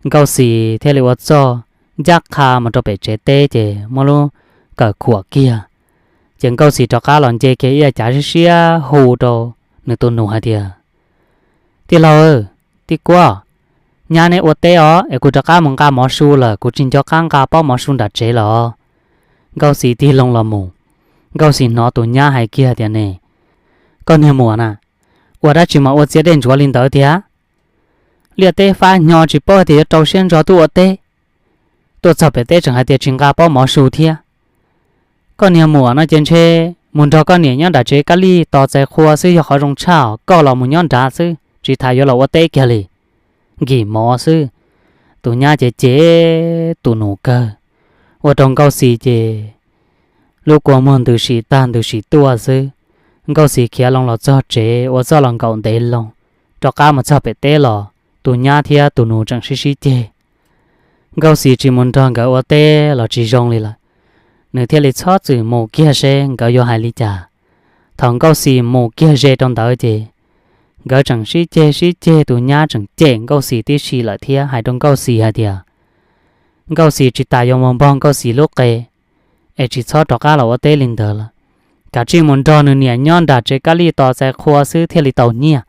Nkauj Xis thiaj li ua txuj ncaj qha mus rau pem tsev teb ces muab lub kawm khuam kiag. Ces Nkauj Xis rov qab los nce kiag ib yav cav siab siab hu rau nws tus nus hais tias, Tij laug, tij Kuab, nyab neb ua teb os es kuv rov qab mus nqa mov su lawm, kuv tsis nco qab nqa pob mov su nram tsev lawm os. Nkauj Xis tig loo los mus, Nkauj Xis hnov tus nyab hais kiag tias, Ne, koj niag muam na, ua dab tsi mas ua txiav dej ntsuav li ntawd tiag? Liaj teb fab hnyo tsis paub tias yuav rau siab ntso tuaj ua teb, tuaj txog pem teb tseem hais tias tsis nqa pob mov su thiab. Koj niag muam no ces ntshe mus nrog koj niam nyob nram tsev kab lij tos txais qhua xwb yog qhov zoo tshaj, koj los mus nyob nrad xwb tsis tas yuav los ua teb kiag li, nkim mov xwb. Tus nyab ces cem tus nus kawg, ua rau Nkauj Xis ces lub kua muag ntws sim tag ntws sim tuaj xwb. Nkauj Xis khiav loo los txog tsev ua txuj los nkaum ntev loo, rov qab mus txog pem teb los tus nyab thiab tus nus tseem sib sib ceg. Nkauj Xis tsis mus nrog nkawd ua teb los tsis zoo li lawm, nws thiaj li txhob txwm mus kiag seb nkawd yuav hais li cas. Thaum Nkauj Xis mus kiag ze rau ntawd ces nkawd tseem sib ceg sib ceg, tus nyab tseem cem Nkauj Xis tib si lawm thiab hais rau Nkauj Xis hais tias Nkauj Xis tsis tas yuav mus npog Nkauj Xis lub qe, es tsis txhob rov qab los ua teb li ntawd lawm. Kav tsij mus nrog nws niam nyob nram tsev kab lij tos txais qhua xwb thiaj li tau nyiaj.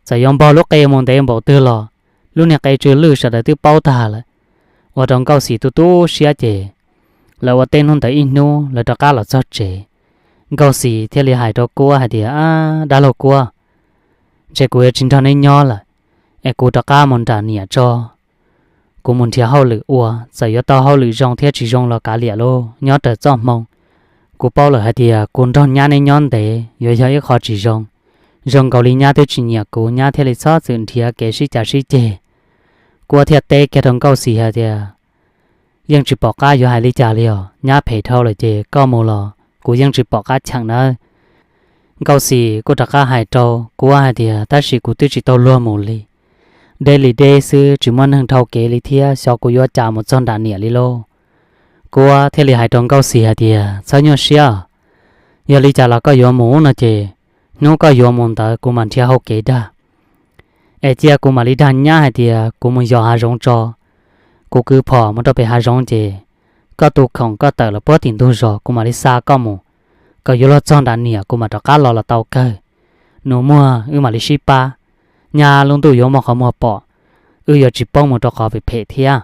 Txawm yuav npog lub qe mus ntev npaum twg los lub niag qe tsw lwj sawv daws twb paub tag lawm. Ua rau Nkauj Xis tu tu siab ces lawv ua teb hnub ntawd ib hnub lawv rov qab los txog tsev. Nkauj Xis thiaj li hais rau Kuab hais tias, Dab laug Kuab, ntshe kuv yuav tsis nrog neb nyob lawm, es kuv rov qab mus nram niam tso. Kuv mus nrhiav hauj lwm ua, txawm yuav tau hauj lwm zoo thiab tsis zoo los kav liam lauj, nyob raws txoj hmoo. Kuv paub lawm hais tias kuv nrog nyab neb nyob ntev yuav yog ib qho tsis zoo. Zoo nkaus li nyab twb tsis nyiam kuv, nyab thiaj li txhob txwm nrhiav kev sib cav sib ceg. Kuab thiaj teb kiag rau Nkauj Xis hais tias, Yeej tsis pom qab yuav hais li cas li os, nyab phem dhau lawm ces koj mus los kuv yeej tsis pom qab cheem nawb. Nkauj Xis kuj rov qab hais rau Kuab hais tias, Tab sis kuv twb tsis tau luag mus li, deb li deb xwb tsis muaj neeg dhau kev li thiab, xyov kuv yuav cas mus txog nram niam li lauj. Kuab thiaj li hais rau Nkauj Xis hais tias, Txhob nyuaj siab, yog li cas los koj yuav mus no ces hnub koj yuav mus ntawd kuv mam nrhiav hau kev dag. Es cia kuv mam li dag nyab hais tias kuv mus yos hav zoov tso, kuv kwv phom mus rau pem hav zoov ces koj tu khoom koj tawm los puag tim ntug zos kuv mam li xa koj mus, kom yuav luag txog nram niam kuv mam rov qab los los tau kawg. Nus muag wb mam li sib pab, nyab lub ntuj yuav muaj qhov muag pom, wb yuav tsis poob mus rau qhov phem phem thiab.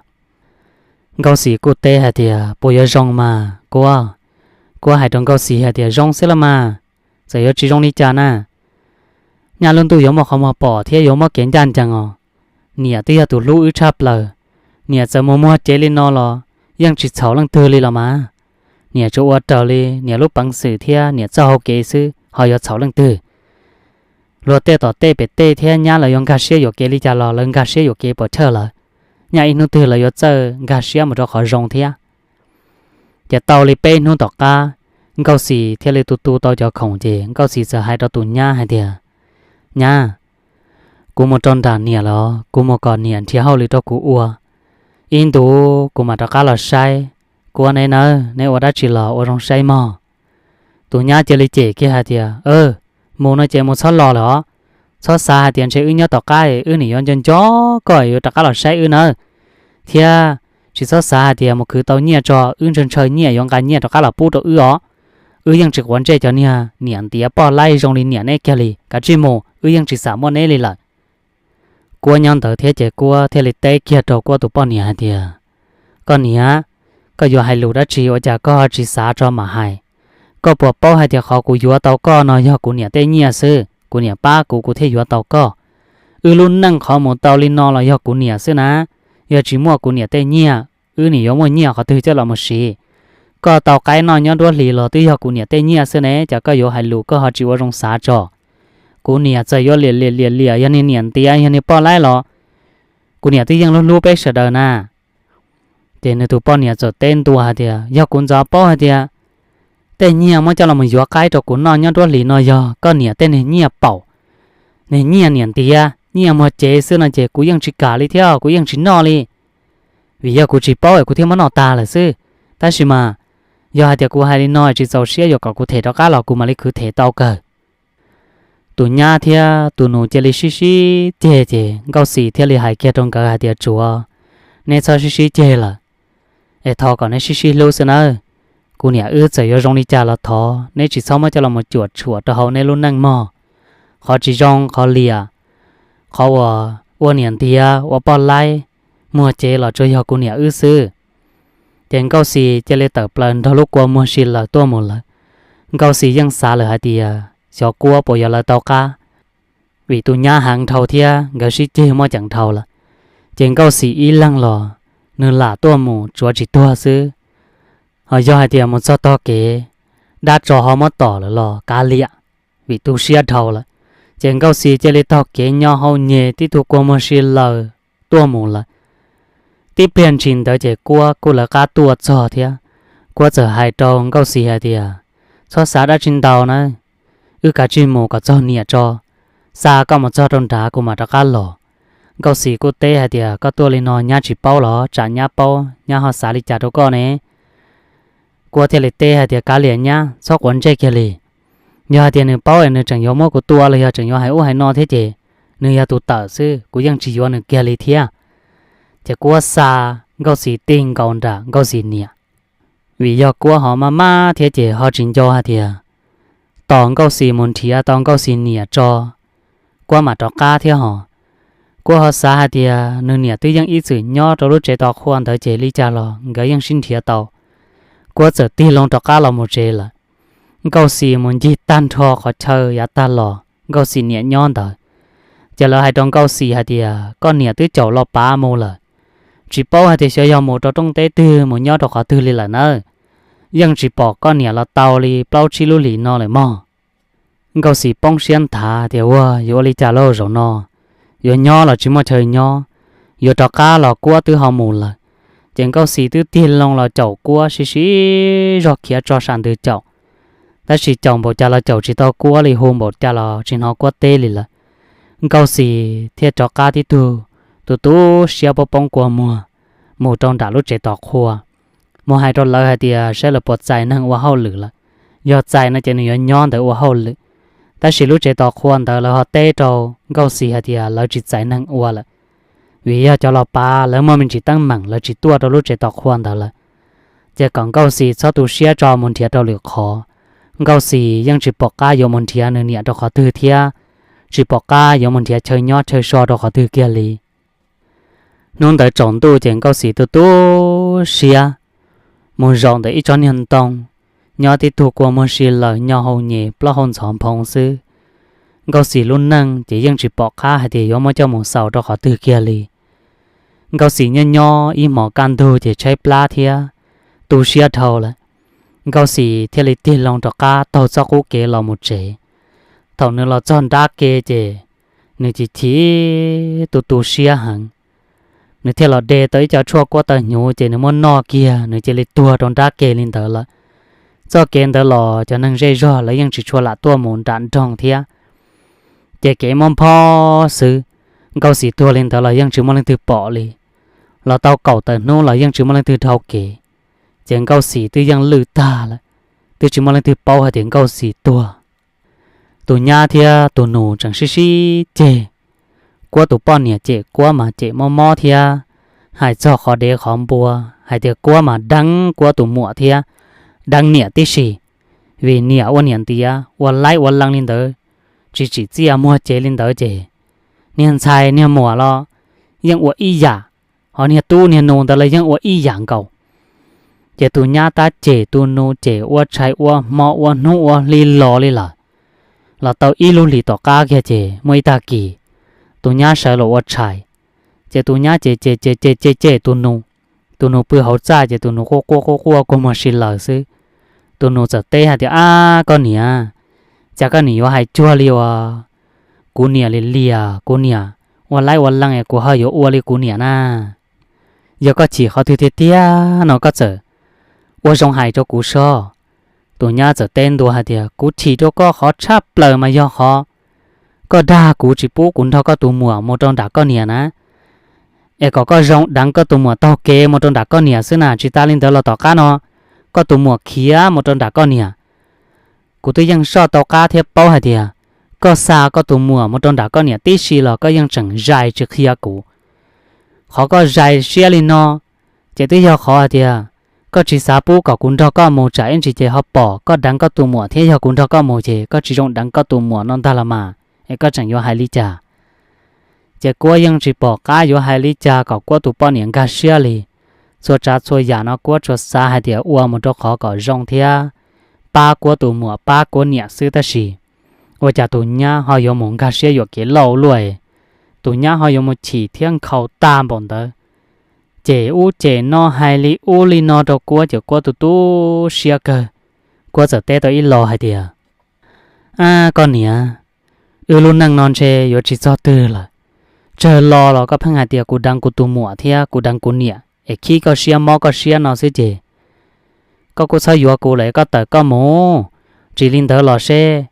Nkauj Xis kuj teb hais tias, Puas yuav zoo mas Kuab? Kuab hais rau Nkauj Xis hais tias, Zoo xwb los mas, txawm yuav tsis zoo li cas na, nyab lub ntuj yuav muaj qhov muag pom thiab yuav muab kev ncaj ncees os. Niam twb yog tus hlub wb tshaj plaws, niam txawm mus muag cev li no los yeej tsis txhaum leej twg li los mas. Niam tsuas ua raws li niam lub peev xwm thiab niam txoj hau kev xwb ho yuav txhaum leej twg? Luag tej tom tej pem tej thiab nyab lawv yuav nkag siab yuam kev li cas los lawv nkag siab yuam kev puas chawj lawm. Nyaj ib hnub twg lawv yuav txawj nkag siab mus rau qhov zoo thiab. Ces tau li peb hnub tom qab, Nkauj Xis thiaj li tu tu tau cov khoom ces Nkauj Xis txawm hais rau tus nyab hais tias, Nyab, kuv mus rau nram niam los kuv mus kom niam nrhiav hauj lwm rau kuv ua. Ib ntus kuv mam rov qab los saib. Kuab neb nawb, neb ua dab tsi los ua zoo saib mog. Tus nyab cia li cem kiag hais tias, Mus no ces mus txhob los lawm os. Txhob xav hais tias ntshe wb nyob tom qab wb niam yuav nco nco koj yuav rov qab los saib wb nawb. Thiab tsis txhob xav hais tias mus khwv tau nyiaj tso, wb ntshaw ntshaw nyiaj yuav nqa nyiaj rov qab los pub rau wb os. Wb yeej tsis quav ntsej cov niag niam ntiav poj laib zoo li niam neb kiag li, kav tsij mus, wb yeej tsis xam muaj neb li lawm. Kuab nyob ntawd thiab ces Kuab thiaj li teb kiag rau Kuab tus poj niam hais tias, Koj niam, koj yuav hais lus dab tsi ua cas koj ho tsis xav tso mam hais? Koj puas paub hais tias qhov kuv yuav tau koj no yog kuv niam tej nyiaj xwb, kuv niam pab kuv kuv thiaj yuav tau koj. Wb lub neej qhov mus tau li no los yog kuv niam xwb na. Yog tsis muaj kuv niam tej nyiaj, wb niam yuav muaj nyiaj qhov twg coj los mus siv? Koj tau qaib noj nyob nruab hlis los twb yog kuv niam tej nyiaj xwb ne, cas koj yuav hais lus koj ho tsis ua zoo xav tso? Kuv niam txawm yuav liam liam liam liam yog niag niam ntiav yog niag poj laib los kuv niam twb yeej hlub hlub peb sawv daws na. Ces nws tus poj niam txawm teb ntua hais tias, Yog kuv ntxov paub hais tias tej nyiaj muab coj los mus yuav qaib rau kuv noj nyob nruab hlis no yog koj niam tej niag nyiaj paum, niag nyiaj niam ntiav nyiaj muag cev xwb no ces kuv yeej tsis kam li thiab kuv yeej tsis noj li. Vim yog kuv tsis paub es kuv thiaj muab noj tag lawm xwb. Tab sis mas yog hais tias kuv hais li no tsis txaus siab yuav kom kuv them rov qab los kuv mam li khwv them tau kawg. Tus nyab thiab tus nus cia li sib sib ceg ces Nkauj Xis thiaj li hais kiag rau nkawd hais tias, Tsuav, neb txhob sib sib ceg lawm, es thov kom neb sib sib hlub xwb nawb. Kuv niam wb txawm yuav zoo li cas los thov neb tsis txhob muab coj los mus cuam tshuam rau hauv neb lub neej mog. Qhov tsis zoo qhov liam, qhov uas ua niam ntiav ua poj laib muag cev los tsuas yog kuv niam wb xwb. Ces Nkauj Xis cia li tawm plaws nrog lub kua muag si lawm tuaj mus lawm. Nkauj Xis yeej xav lawm hais tias xyov Kuab puas yuav lawv tau qab, vim tus nyab heev dhau thiab nkawd sib ceg muaj ceem dhau lawm. Ces Nkauj Xis ib leeg los nws lam tuaj mus tsuav tsis tuag xwb. Ho yog hais tias mus txog tog kev, dab tsov ho muab tom lawm los kav liam, vim tu siab dhau lawm. Ces Nkauj Xis cia li taug kev nyo hau nyeg tib tug kua muag si lawm tuaj mus lawm. Tib pliag ntshis ntawd ces Kuab kuj lawv qab tuaj txog thiab. Kuab txawm hais rau Nkauj Xis hais tias, Txhob xav dab tsi ntau na, wb kav tsij mus kom txog niam tso, xa koj mus txog rau nrad kuv mam rov qab los. Nkauj Xis kuj teb hais tias, Koj tuaj li no nyab tsis paub los? Tsam nyab paub nyab ho xav li cas rau koj ne? Kuab thiaj li teb hais tias, Kav liam nyab, txhob quav ntsej kiag li. Yog hais tias nws paub es nws tseem yuav muab kuv tua los yog tseem yuav hais ub hais no thiab ces nws yog tus tawm xwb, kuv yeej tsis yuav nws kiag li thiab. Ces Kuab xa Nkauj Xis tig nkaus nram Nkauj Xis niam. Vim yog Kuab ho maj maj thiab ces ho tsis nco hais tias tos Nkauj Xis mus nrhiav tau Nkauj Xis niam tso, Kuab mam rov qab thiab hos. Kuab ho xav hais tias nws niam twb yeej ib txwm nyob rau lub tsev tos qhua ntawd ces li cas los nkawd yeej sib nrhiav tau. Kuab txawm tig loo rov qab los mus tsev lawm. Nkauj Xis mus ncig tag nrho qhov chaw yav tag los Nkauj Xis niam nyob ntawd, ces lawv hais rau Nkauj Xis hais tias koj niam twb caum los pav mus lawm, tsis paub hais tias xyov yog mus rau rooj teb twg mus nyob rau qhov twg li lawm nawb. Yeej tsis pom koj niam los tau li plaub tsib lub hlis no lawm mog. Nkauj Xis poob siab nthav tias ua yuav ua li cas lauj zaum no, yuav nyob los tsis muaj chaw nyob, yuav rov qab los Kuab twb ho mus lawm. Ces Nkauj Xis twb tig loo los caum Kuab sib sib zog khiav tso sam ntws caum, tab sis caum npaum cas los caum tsis tau Kuab li, hu npaum cas los tsis hnov Kuab teb li lawm. Nkauj Xis thiaj rov qab tib tug tu tu siab poob poob kua muag mus rau nram lub tsev tos qhua, mus hais rau lawv hais tias saib lawv puas txais neeg ua hauj lwm lawm. Yog txais no ces nws yuav nyob ntawd ua hauj lwm, tab sis lub tsev tos qhua ntawd lawv ho teb rau Nkauj Xis hais tias lawv tsis txais neeg ua lawm, vim yog cov los pav lawv muaj me ntsis teeb meem lawv tsis tuaj rau lub tsev tos qhua ntawd lawm. Ces kom Nkauj Xis txhob tu siab tso mus nrhiav rau lwm qhov. Nkauj Xis yeej tsis pom qab yuav mus nrhiav nws niam rau qhov twg thiab tsis pom qab yuav mus nrhiav chaw nyob chaw so rau qhov twg kiag li. Hnub ntawd tsaus ntuj ces Nkauj Xis tu tu siab mus zaum ntawm ib tsob niag ntoo, nyob tib tug kua muag si lawm, nyo hau nyem plaub hau ntxhov nphoo xwb. Nkauj Xis lub neej ces yeej tsis pom qab hais tias yuav muab coj mus xaus rau qhov twg kiag li. Nkauj Xis nyob nyob ib hmos kaj ntug ces tshaib plab thiab tu siab dhau lawm. Nkauj Xis thiaj li tig loo rov qab taug txoj qub kev los mus tsev. Thaum nws los txog nrab ke ces nws chim chim tu tu siab heev. Nws thiaj los de tau ib co tshuaj kuab taw hnyuv ces nws muab noj kiag nws cia li tuag rau nrab ke li ntawd lawm. Txoj kev ntawd los cov neeg zej zog lawv yeej tsis tshua lam tuaj mus nram nroog thiab, ces kev mob nphob xwb. Nkauj Xis tuag li ntawd los yeej tsis muaj leej twg pom li, los tau kaum tawm hnub los yeej tsis muaj leej twg dhau kev. Ces Nkauj Xis twb yeej lwj tag lawm, twb tsis muaj leej twg paub hais tias Nkauj Xis tuag. Tus nyab thiab tus nus tseem sib sib ceg. Kuab tus poj niam cem Kuab mas cem mob mob thiab hais txog qhov dev qhov npua, hais tias Kuab mas deev Kuab tus muam thiab deev niam tib si, vim niam ua niam ntiav ua laib ua lees li ntawd, tsis tsim txiaj muag cev li ntawd ces niag ntxhais niag muam los yeej ua ib yam, ho niag tub niag nus ntawd los yeej ua ib yam nkaus. Ces tus nyab tab cem tus nus cem ua tshais ua hmo ua hnub ua hli los li lawm. Los tau ib lub hlis tom qab kiag ces muaj ib tag kis tus nyab sawv los ua tshais, ces tus nyab cem cem cem cem cem cem tus nus. Tus nus pw hauv txaj ces tus nus quaj quaj quaj quaj kua muag si lawm xwb. Tus nus txawm teb hais tias, Ab koj niam, cas koj niam yuav hais cuag li uas kuv niam li lias, kuv niam ua laib ua lees kuv ho yuav ua li kuv niam na. Yog koj chim qhov twg tiag tiag no koj txawm ua zoo hais rau kuv soj. Tus nyab txawm teb ntua hais tias, Kuv chim rau koj qhov tshaj plaws mas yog qhov koj dag kuv tsis pub kuv nrog koj tus muam mus rau nram koj niam na, es kom koj zoo deev koj tus muam taug kev mus rau nram koj niam xwb na. Tsis tas li ntawd los tom qab no koj tus muam khiav mus rau nram koj niam. Kuv twb yeej soj tau qab thiab paub hais tias koj xa koj tus muam mus rau nram koj niam tib si los koj yeej tseem zais tsis qhia kuv. Qhov koj zais siab li no ces twb yog qhov hais tias koj tsis xav pub kom kuv nrog koj mus, tsam ib ntsis ces ho pom koj deev koj tus muam thiab yog kuv nrog koj mus ces koj tsis zoo deev koj tus muam no ntag los mas, es koj tseem yuav hais li cas? Ces Kuab yeej tsis pom qab yuav hais li cas kom Kuab tus poj niam nkag siab li. Txhua tsav txhua yam no Kuab tsuas xav hais tias ua mus rau qhov kom zoo thiab pab Kuab tus muam pab Kuab niam xwb tab sis ua cas tus nyab ho yuav mus nkag siab yuam kev lauj luaj. Tus nyab ho yuav mus chim thiab nkhaus tag npaum ntawd, ces ub ces no hais li ub li no rau Kuab ces Kuab tu tu siab kawg. Kuab txawm teb tau ib lo hais tias, Ab koj niam, wb lub neej no ntshe yuav tsis txog twg lawm. Tsawg lo los koj pheej hais tias kuv deev kuv tus muam thiab kuv deev kuv niam es khib koj siab mob koj siab no xwb ces koj kuj txhob yuav kuv lawm, koj tawm koj mus. Tsis li ntawd los seb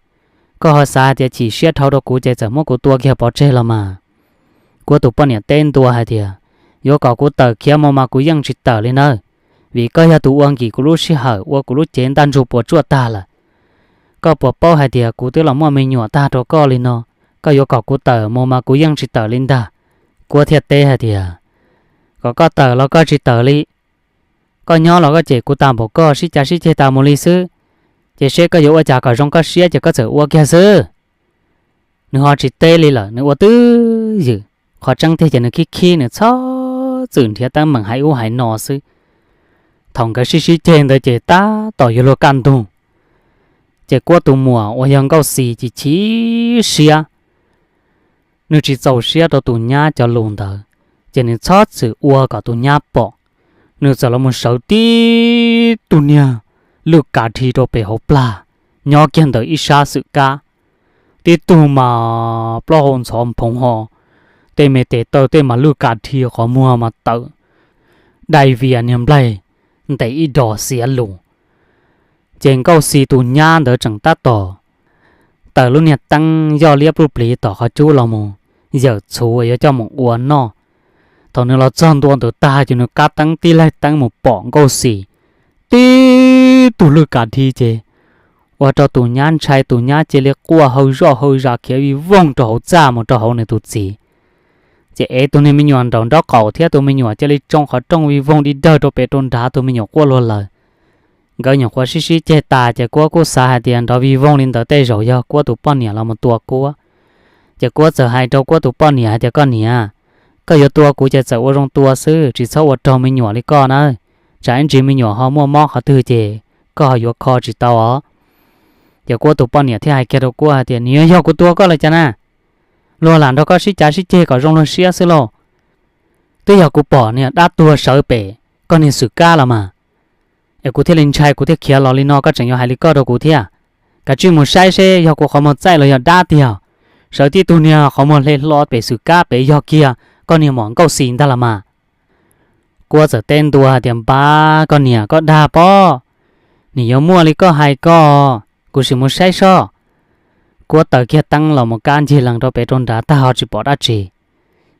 koj ho xav hais tias chim siab dhau rau kuv ces txawm muab kuv tua kiag pov tseg los mas. Kuab tus poj niam teb ntua hais tias, Yuav kom kuv tawm khiav mus mas kuv yeej tsis tawm li nawb, vim koj yog tus ua nkim kuv lub sij hawm ua kuv lub cev ntaj ntsug puas tsuaj tag lawm. Koj puas paub hais tias kuv twb los muaj me nyuam tag rau koj li no, koj yuav kom kuv tawm mus mas kuv yeej tsis tawm li ntag. Kuab thiaj teb hais tias, Kom koj tawm los koj tsis tawm li. Koj nyob los koj cem kuv tas npaum koj sib cav sib ceg tas mus li xwb, ces seb koj yuav ua cas kom zoo koj siab ces koj txawm ua kiag xwb. Nws ho tsis teb li lawm, nws ua twj ywm. Qhov tseeb tiag ces nws khib khib, nws txhob txwm nrhiav teeb meem hais ub hais no xwb. Thaum nkawd sib sib ceg ntawd ces tab tom yuav luag kaj ntug, ces Kuab tus muam uas yog Nkauj Xis chim chim siab, nws tsis txaus siab rau tus nyab cov lus ntawd, ces nws txhob txwm ua kom tus nyab pom. Nws txawm los mus sawv tib tug niag lwj kav dhi rau pem hauv plag, nyob kiag ntawm ib sab xwm kab. Tib tug mas plaub hau ntxhov nphoov ho, tej me tes taw tej mas lwj kav dhi, qhov muag mas tawm dai vias niag nplaig ntes ib dos xiav lus. Ces Nkauj Xis tus nyab ntawd tseem tab tom taws lub niag teeb yoj liab pluj pliv tom qhov cub los mus yawm txhuv yuav coj mus ua noj. Thaum nws los txog ntua ntawd tag ces nws kab teeb tib laig teeb mus pom Nkauj Xis tib tug lwj kav dhi ces ua rau tus nyab ntshai, tus nyab cia li quaj hau zoj hau zas khiav vij voog rau hauv txaj mus rau hauv nws tus txiv. Ces ev tus niag me nyuam nraum nraub qaum thiab tus me nyuam cia li tsoo qhov rooj vij voog dig dawg rau pem rau nrad, tus me nyuam quaj luag lawm. Nkawd nyuam qhuav sib sib ceg tas ces Kuab kuj xav hais tias nrov vij voog li ntawd tej zaum yog Kuab tus poj niam los mus tua Kuab. Ces Kuab txawm hais rau Kuab tus poj niam hais tias, Koj niam, koj yuav tua kuv ces txawm ua zoo tua xwb, tsis txhob ua raug me nyuam li koj nawb. Tsam ib ntsis me nyuam ho muaj mob qhov twg ces koj ho yuav kho tsis tau os. Ces Kuab tus poj niam thiaj hais kiag rau Kuab hais tias, Nws yuav yog kuv tua koj los cas na? Luag lam nrog koj sib cav sib ceg kom zoo luag siab xwb lauj. Twb yog kuv pom niag dab tuag sawv pem koj niag xwm kab los mas, es kuv thiaj li ntshai kuv thiaj khiav los li no, koj tseem yuav hais li koj rau kuv thiab. Kav tsij mus saib seb yog kuv qhov muag txaij los yog dab tiag. Sawv tib tug niag qhov muag hle hlo pem xwm kab pem yog kiag koj niag muam Nkauj Xis ntag los mas. Kuab txawm teb ntua hais tias, Npab, koj niam, koj dag pob. Nim yuav muaj li koj hais ko, kuv sim mus saib soj. Kuab taws kiag teeb los mus kab ncig lees rau pem rau nrad tag ho tsis pom dab tsi.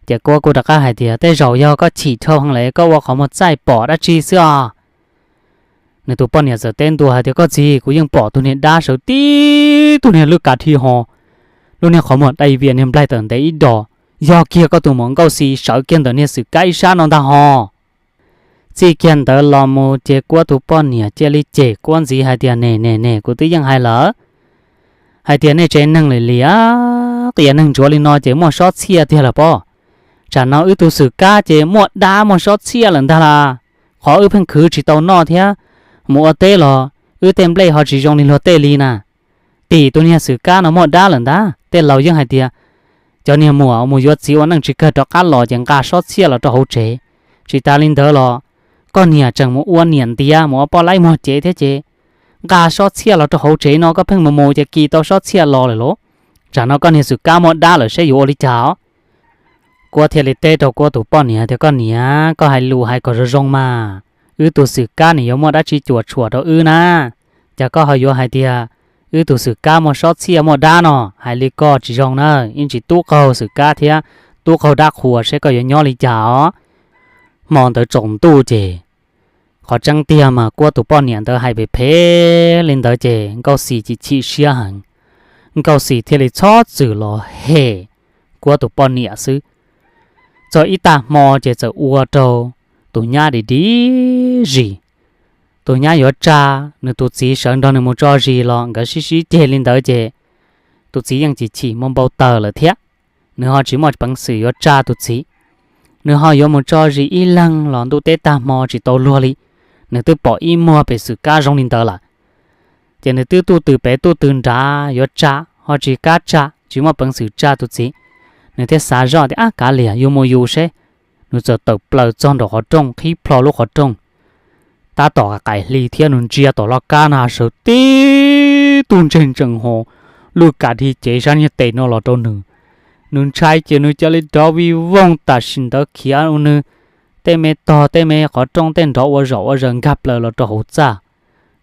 Ces Kuab kuj rov qab hais tias, Tej zaum yog koj chim dhau heev lawm, koj ua qhov muag txaij pom dab tsi xwb os. Nws tus poj niam txawm teb ntua hais tias, Koj txiv, kuv yeej pom tus niag dab sawv tib tug niag lwj kav dhi ho, lub niag qhov muag dai vias niag nplaig tawm ntev ib dos, yog kiag koj tus muam Nkauj Xis sawv kiag ntawm niag xwm kab ib sab no ntag ho. Txij kiag ntawd los mus ces Kuab tus poj niam cia li cem Kuab ntxiv hais tias, Ne ne ne, kuv twb yeej hais lawm hais tias nej tsev neeg li liam qias neeg ntsuav li no ces muaj sob txhiaj tiag lawm pob. Tsam no wb tus xwm kab ces muaj dab muaj sob txhiaj lawm ntag las. Qhov wb pheej khwv tsis tau noj thiab mus ua teb los wb tej nplej ho tsis zoo li luag tej li na. Tim tus niag xwm kab no muaj dab lawm ntag. Tej laus yeej hais tias cov niag muam mus yuav txiv ua neej tsis kawg rov qab los ces nqa sob txhiaj los rau hauv tsev. Tsis tas li ntawd los koj niam tseem mus ua niam ntiav mus ua poj laib muag cev thiab ces nqa sob txhiaj los rau hauv tsev no, koj pheej mus mus ces kis tau sob txhiaj los lawm lauj. Tsam no koj niag xwm kab muaj dab lawm seb yuav ua li cas os. Kuab thiaj li teb rau Kuab tus poj niam tias, Koj niam, koj hais lus hais kom zoo zoo mas. Wb tus xwm kab nws yuav muaj dab tsi cuam tshuam rau wb na? Cas koj ho yuav hais tias wb tus xwm kab muaj sob txhiaj muaj dab no? Hais li koj tsis zoo na, ib ntsis tub qaug xwm kab thiab tub qaug dab qhuas seb koj yuav nyob li cas os. Hmo ntawd tsaus ntuj ces qhov tseeb tiag mas Kuab tus poj niam ntawd hais phem phem li ntawd ces Nkauj Xis chim chim siab heev. Nkauj Xis thiaj li txhob txwm los hem Kuab tus poj niam xwb. Txog ib tag hmo ces txawm ua rau tus nyab dim dim zis. Tus nyab yuav tsa, nws tus txiv sawv nrog nws mus tso zis los nkawd sib sib ceg li ntawd ces tus txiv yeej chim chim muaj npau taws lawm thiab. Nws ho tsis muaj peev xwm yuav tsa tus txiv. Nws ho yuav mus tso zis ib leeg los ntuj teb tag hmo tsis tau luag li. Nws twb pom ib muag pem xwm kab zoo li ntawd lawm. Ces nws twb tuj tw pem tuj tw nrad yuav tsa, ho tsis kam tsa, tsis muaj peev xwm tsa tus txiv. Nws thiaj xav zoj tias, Ab, kav liam, yus mus yus seb. Nws txawm tawm plaws txog nraum qhov rooj, qhib plho lub qhov rooj. Tab tom qaim hli thiab nws ntsia tom laj kab na sawv tib tug ntseg ntsees ho lwj kav dhi cev sab niag tes no los rau nws. Nws ntshai ces nws cia li rov vij voog tam sim ntawd khiav, nws tej me tog tej me qhov rooj tej nrov ua zom ua zaws nkag plaws los rau hauv txaj.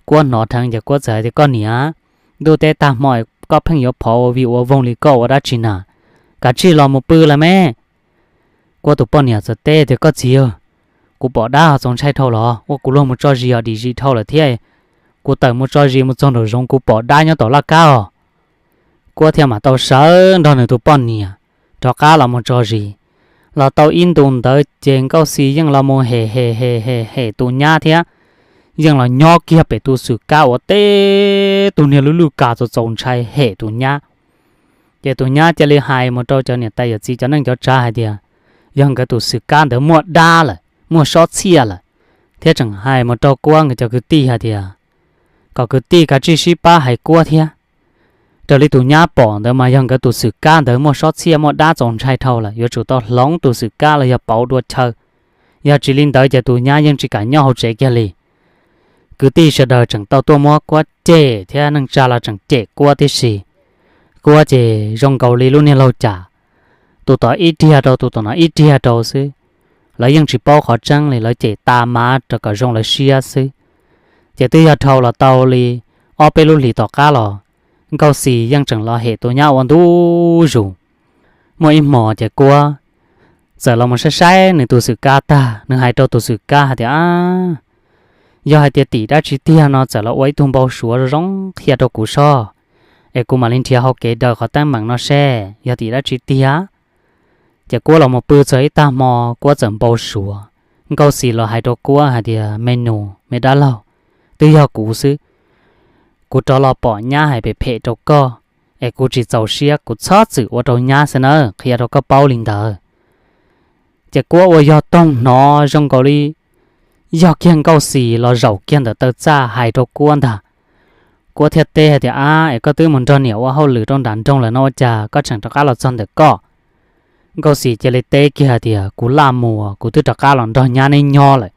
Kuab hnov dheev ces Kuab txawm hais tias, Koj niam, ntuj teb tag hmo koj pheej yuav phov ua vij ua voog li koj ua dab tsi na? Kav tsij los mus pw lawm me. Kuab tus poj niam txawm teb tias, Koj txiv, kuv pom dab ho txaus ntshai dhau los, ua kuv luag mus tso zis ho dim zis dhau lawm thiab. Kuv tawm mus tso zis mus txog nraum zoov kuv pom dab nyob tom laj kab os. Kuab thiaj mam tau sawv nrog nws tus poj niam rov qab los mus tso zis. Los tau ib ntus ntawd ces Nkauj Xis yeej los mus hem hem hem hem hem tus nyab thiab, yeej los nyob kiag pem tus xwm kab uas teb tus niag lub lwj kas txaus txaus ntshai hem tus nyab. Ces tus nyab cia li hais mus rau cov niam tais yawm txiv cov neej cov tsav hais tias yog nkawd tus xwm kab ntawd muaj dab lawm, muaj sob txhiaj lawm, thiab tseem hais mus rau Kuab nkawd cov kwv tij hais tias kom kwv tij kav tsij sib pab hais Kuab thiab. Raws li tus nyab pom ntawd mas yog nkawd tus xwm kab ntawd muaj sob txhiaj muaj dab txaus ntshai dhau lawm, yuav tsum tau hloov tus xwm kab los yog pauv dua chaw, yog tsis li ntawd ces tus nyab yeej tsis kam nyob hauv tsev kiag li. Kwv tij sawv daws tseem tau tuaj muab Kuab cem thiab neej tsa los tseem cem Kuab tib si. Kuab ces zoo nkaus li lub niag laug cas, tus tom ib riag rau tus tom no ib riag rau xwb. Lawv yeej tsis paub qhov tseeb li, lawv cem tas mas rau kom zoo lawv siab xwb. Ces twb yog dhau los tau li ob peb lub hlis tom qab los, Nkauj Xis yeej tseem los hem tus nyab ua ntu zus. Muaj ib hmos ces Kuab txawm los mus saib saib nws tus xwm kab tag, nws hais rau tus xwm kab hais tias, Ab, yog hais tias tim dab tsi tiag no txawm los ua ib tug npau suav zoo zoo qhia rau kuv soj, es kuv mam li nrhiav hauv kev daws qhov teeb meem no seb yog tim dab tsi tiag. Ces Kuab los mus pw txog ib tag hmo Kuab txawm npau suav. Nkauj Xis los hais rau Kuab hais tias, Me nus, me dab laug, twb yog kuv xwb. Kuv rov los pom nyab hais phem phem rau koj, es kuv tsis txaus siab, kuv txhob txwm ua rau nyab xwb nawb, qhia rau koj paub li ntawd. Ces Kuab ua yog toog hnov zoo nkaus li yog kiag Nkauj Xis los zaum kiag ntawm taw txaj hais rau Kuab ntag. Kuab thiaj teb hais tias, Ab, es koj twb mus nrog niam ua hauj lwm rau nram nroog lawm no ua cas koj tseem rov qab los txog ntawm koj? Nkauj Xis cia li teb kiag hais tias, Kuv laj mus, kuv twb rov qab los nrog nyab neb nyob lawm.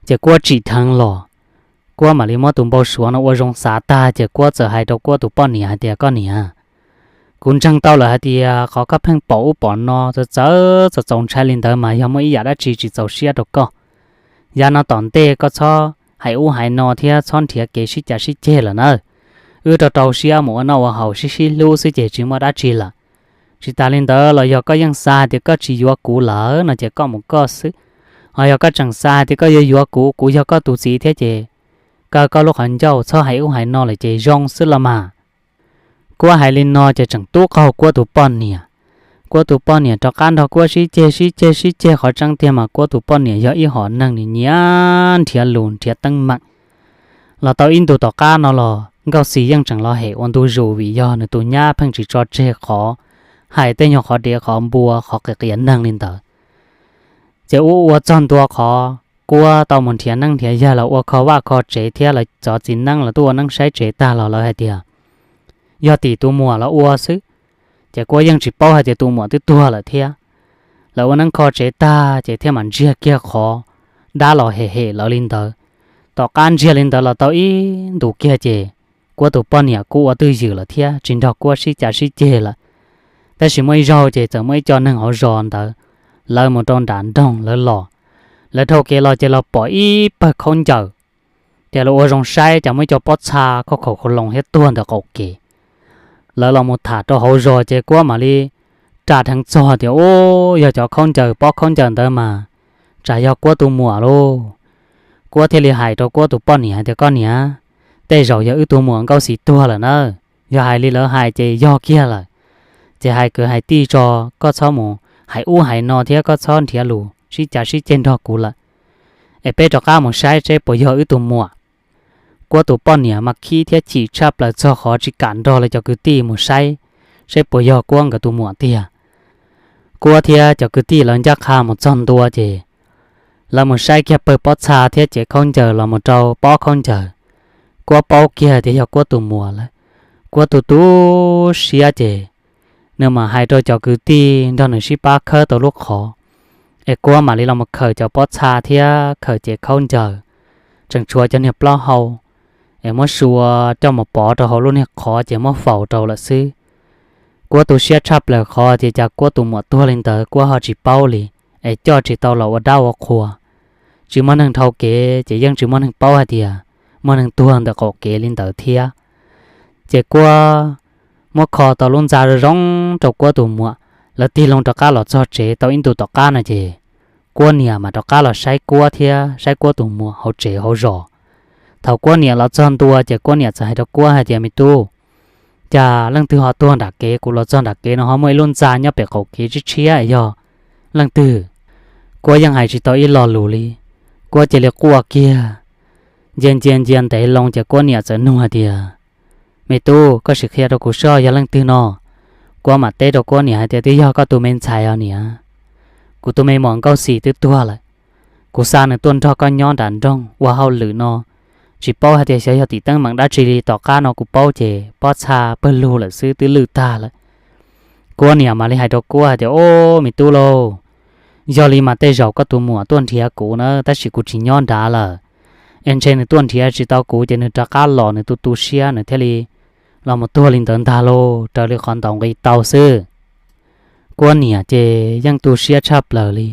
Ces Kuab tsim dheev los, Kuab mam li muab tus npau suav no ua zoo xav tag ces Kuab txawm hais rau Kuab tus poj niam hais tias, Koj niam, kuv ntseeg tau lawm hais tias qhov koj pheej pom ub pom no txawv txawv txaus txaus ntshai li ntawd mas yog muaj ib yam dab tsi tsis txaus siab rau koj. Yav no tom ntej koj txhob hais ub hais no thiab txhob nrhiav kev sib cav sib ceg lawm nawb. Wb rau rau siab mus ua noj ua haus sib sib hlub xwb ces tsis muaj dab tsi lawm. Tsis tas li ntawd los yog koj yeej xav hais tias koj tsis yuav kuv lawm no ces koj mus koj xwb. Ho yog koj tseem xav hais tias koj yuav yuav kuv, kuv yog koj tus txiv thiab ces kaw koj lub qhov ncauj txhob hais ub hais no lawm ces zoo xwb los mas. Kuab hais li no ces tseem tub qaug Kuab tus poj niam. Kuab tus poj niam rov qab nrog Kuab sib ceg sib ceg sib ceg, qhov tseeb tiag mas Kuab tus poj niam yog ib hom neeg nws nyiam nrhiav lus nrhiav teeb meem. Los tau ib ntus tom qab no los Nkauj Xis yeej tseem los hem ua ntu zus vim yog nws tus nyab pheej tsis tso tseg qhov hais tej nyuag qhov dev qhov npua qhov qias qias neeg li ntawd. Ces ua ua txog ntua qhov Kuab tau mus nrhiav neeb nrhiav yaig los ua kho vaj kho tsev thiab lawv cov txiv neeb los tuaj ua neeb saib tsev tag los lawv hais tias yog tim tus muam los ua xwb. Ces Kuab yeej tsis paub hais tias tus muam twb tuag lawm thiab. Lawv ua neeb kho tsev tag ces thiaj mam ntsiag kiag qhov dab los hem hem lawv li ntawd. Tom qab ntsiag li ntawd los tau ib ntus kiag ces Kuab tus poj niam kuj ua twj ywm lawm thiab tsis nrog Kuab sib cav sib ceg lawm. Tab sis muaj ib zaug ces txawm muaj ib co neeg hauv zos ntawd, lawv mus rau nram nroog lawv los. Lawv dhau kev los ces los pom ib pawg khaub ncaws. Ces lawv ua zoo saib cas muaj ib co pob txha khauj khaum khau loos thiab tuag ntawm qaum kev. Lawv los mus tham rau hauv zos ces Kuab mam li ras dheev txog tias, Ub, yog cov khaub ncaws pob khaub ncaws ntawd mas tsam yog Kuab tus muam lauj. Kuab thiaj li hais rau Kuab tus poj niam hais tias, Koj niam, tej zaum yog wb tus muam Nkauj Xis tuag lawm nawb. Yog hais li lawv hais ces yog kiag lawm. Ces hais kwv hais tij tso, koj txhob mus hais ub hais no thiab koj txhob nrhiav lus sib cav sib ceg nrog kuv lawm. Es peb rov qab mus saib seb puas yog wb tus muam. Kuab tus poj niam mas khib thiab chim tshaj plaws txog qhov tsis kam nrog lawv cov kwv tij mus saib seb puas yog Kuab nkawd tus muam tiag. Kuab thiab cov kwv tij lawv ncaj qha mus txog ntua ces lawv mus saib kiag pawg pob txha thiab cev khaub ncaws los mus rau pob khaub ncaws. Kuab paub kiag tias yog Kuab tus muam lawm. Kuab tu tu siab ces nws mam hais rau cov kwv tij nrog nws sib pab khawb tau lub qhov, es Kuab mam li los mus khaws cov pob txha thiab khaws cev khaub ncaws, tseem tshuav cov niag plaub hau, es muab sua coj mus pov rau hauv lub niag qhov ces muab faus rau lawm xwb. Kuab tu siab tshaj plaws qhov tias cas Kuab tus muam tuag li ntawd Kuab ho tsis paub li, es coj tsis tau los ua dab ua qhua. Tsis muaj neeg dhau kev ces yeej tsis muaj neeg paub hais tias muaj neeg tuag ntawm qaum kev li ntawd thiab. Ces Kuab muab kho tau lub ntxa zoo zoo rau Kuab tus muam, lawv tig loo rov qab los txog tsev tau ib ntus tom qab no ces Kuab niam mas rov qab los saib Kuab thiab saib Kuab tus muam hauv tsev hauv zos. Thaum Kuab niam los txog ntua ces Kuab niam txawm hais rau Kuab hais tias, Me tub, cas leej twg ho tuag nram kev, kuv los txog nram kev no ho muaj ib lub ntxa nyob pem qaum kev tshiab tshiab, yog leej twg? Kuab yeej hais tsis tau ib lo lus li. Kuab cia li quaj kiag, ncia ncia ncia ntev loo ces Kuab niam txawm nug hais tias, Me tub, koj sim qhia rau kuv soj yog leej twg no. Kuab mam teb rau Kuab niam hais tias, Twb yog koj tus me ntxhais os niam. Kuv tus me muam Nkauj Xis twb tuag lawm. Kuv xa nws tuaj nrog koj nyob nram nroog ua hauj lwm no, tsis paub hais tias xyov yog tim teeb meem dab tsi li. Tom qab no kuv paub ces pob txha pawg lug lawm xwb, twb lwj tag lawm. Kuab niam mam li hais rau Kuab hais tias, Ob, me tub lauj, yog li mas tej zaum koj tus muam tuaj nrhiav kuv na, tab sis kuv tsis nyob nrad lawm. Es ntshe nws tuaj nrhiav tsis tau kuv ces nws rov qab los nws tu tu siab nws thiaj li los mus tuag li ntawd ntag lauj, raws li qhov ntaus nqi tau xwb. Kuab niam ces yeej tu siab tshaj plaws li,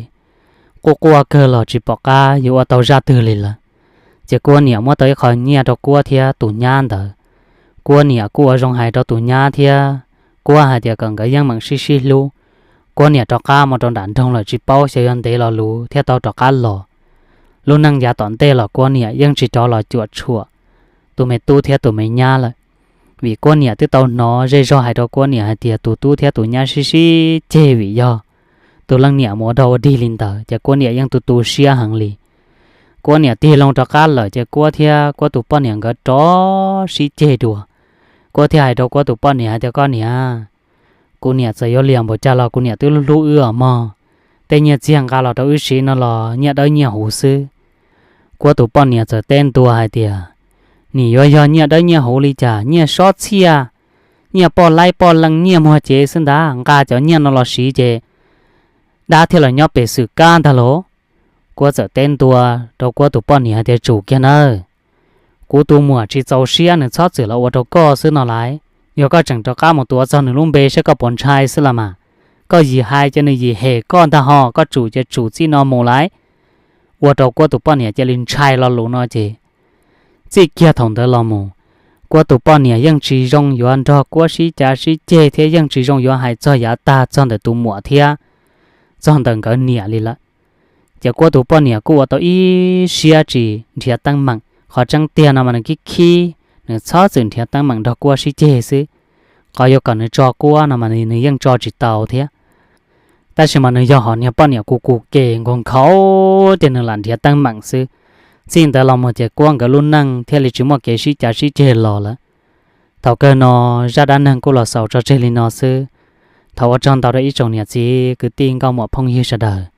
quaj quaj kawg los tsis pom qab yuav ua tau zaj twg li lawm. Ces Kuab niam muab tau ib qho nyiaj rau Kuab thiab tus nyab ntawd. Kuab niam kuj ua zoo hais rau tus nyab thiab Kuab hais tias kom nkawd yeej meem sib sib hlub. Kuab niam rov qab mus rau nram nroog lawm, tsis paub xyov yuav ntev los luv thiaj tau rov qab los. Lub neej yav tom ntej los Kuab niam yeej tsis rov los cuam tshuam tus me tub thiab tus me nyab lawm, vim Kuab niam twb tau hnov zej zog hais rau Kuab niam hais tias tus tub thiab tus nyab sib sib ceg vim yog tus leej niam mus ua dog ua dig li ntawd, ces Kuab niam yeej tu tu siab heev li. Kuab niam tig loo rov qab lawm ces Kuab thiab Kuab tus poj niam nkawd rov sib ceg dua. Kuab thiaj hais rau Kuab tus poj niam hais tias, Koj niam, kuv niam txawm yuav liam npaum cas los kuv niam twb hlub wb os mog. Tej nyiaj txiag nqa los rau wb siv no los nyiaj dawb nyiaj huv xwb. Kuab tus poj niam txawm teb ntua hais tias, Nim yuav yog nyiaj dawb nyiaj huv li cas, nyiaj sob txhiaj, nyiaj poj laib poj leej, nyiaj muag cev xwb ntag, nqa cov nyiaj no los siv ces dab thiaj los nyob pem xwm kab ntag lauj. Kuab txawm teb ntua rau Kuab tus poj niam hais tias, Tsum kiag nawb, kuv tus muam tsis txaus siab nws txhob txwm los ua rau koj xwb no lauj. Yog koj tseem rov qab mus tuav txog nws lub npe saib koj puas ntshai xwb los mas. Koj yim hais ces nws yim hem koj ntag hos, koj tsum ces tsum txij no mus lauj. Ua rau Kuab tus poj niam cia li ntshai lo lus no ces txij kiag thaum ntawd los mus, Kuab tus poj niam yeej tsis zoo yuav nrog Kuab sib cav sib ceg thiab yeej tsis zoo yuav hais txog yav tag txog ntawm tus muam thiab txog ntawm nkawd niam li lawm. Ces Kuab tus poj niam kuj ua tau ib siab tsis nrhiav teeb meem, qhov tseeb tiag no mas nws khib khib, nws txhob txwm nrhiav teeb meem nrog Kuab sib ceg xwb. Qhov yuav kom nws tso Kuab no mas nws yeej tso tsis tau thiab. Tab sis mas nws yog hom niag poj niam kuv kuv ke nkaus nkhaus ces nws lam nrhiav teeb meem xwb. Txij ntawd los mus ces Kuab nkawd lub neej thiaj li tsis muaj kev sib cav sib ceg los lawm. Thaum kawg no zaj dab neeg kuj los xaus tso tseg li no xwb. Thov ua tsaug ntau rau ib tsoom niam txiv kwv tij nkauj muam phooj ywg sawv daws.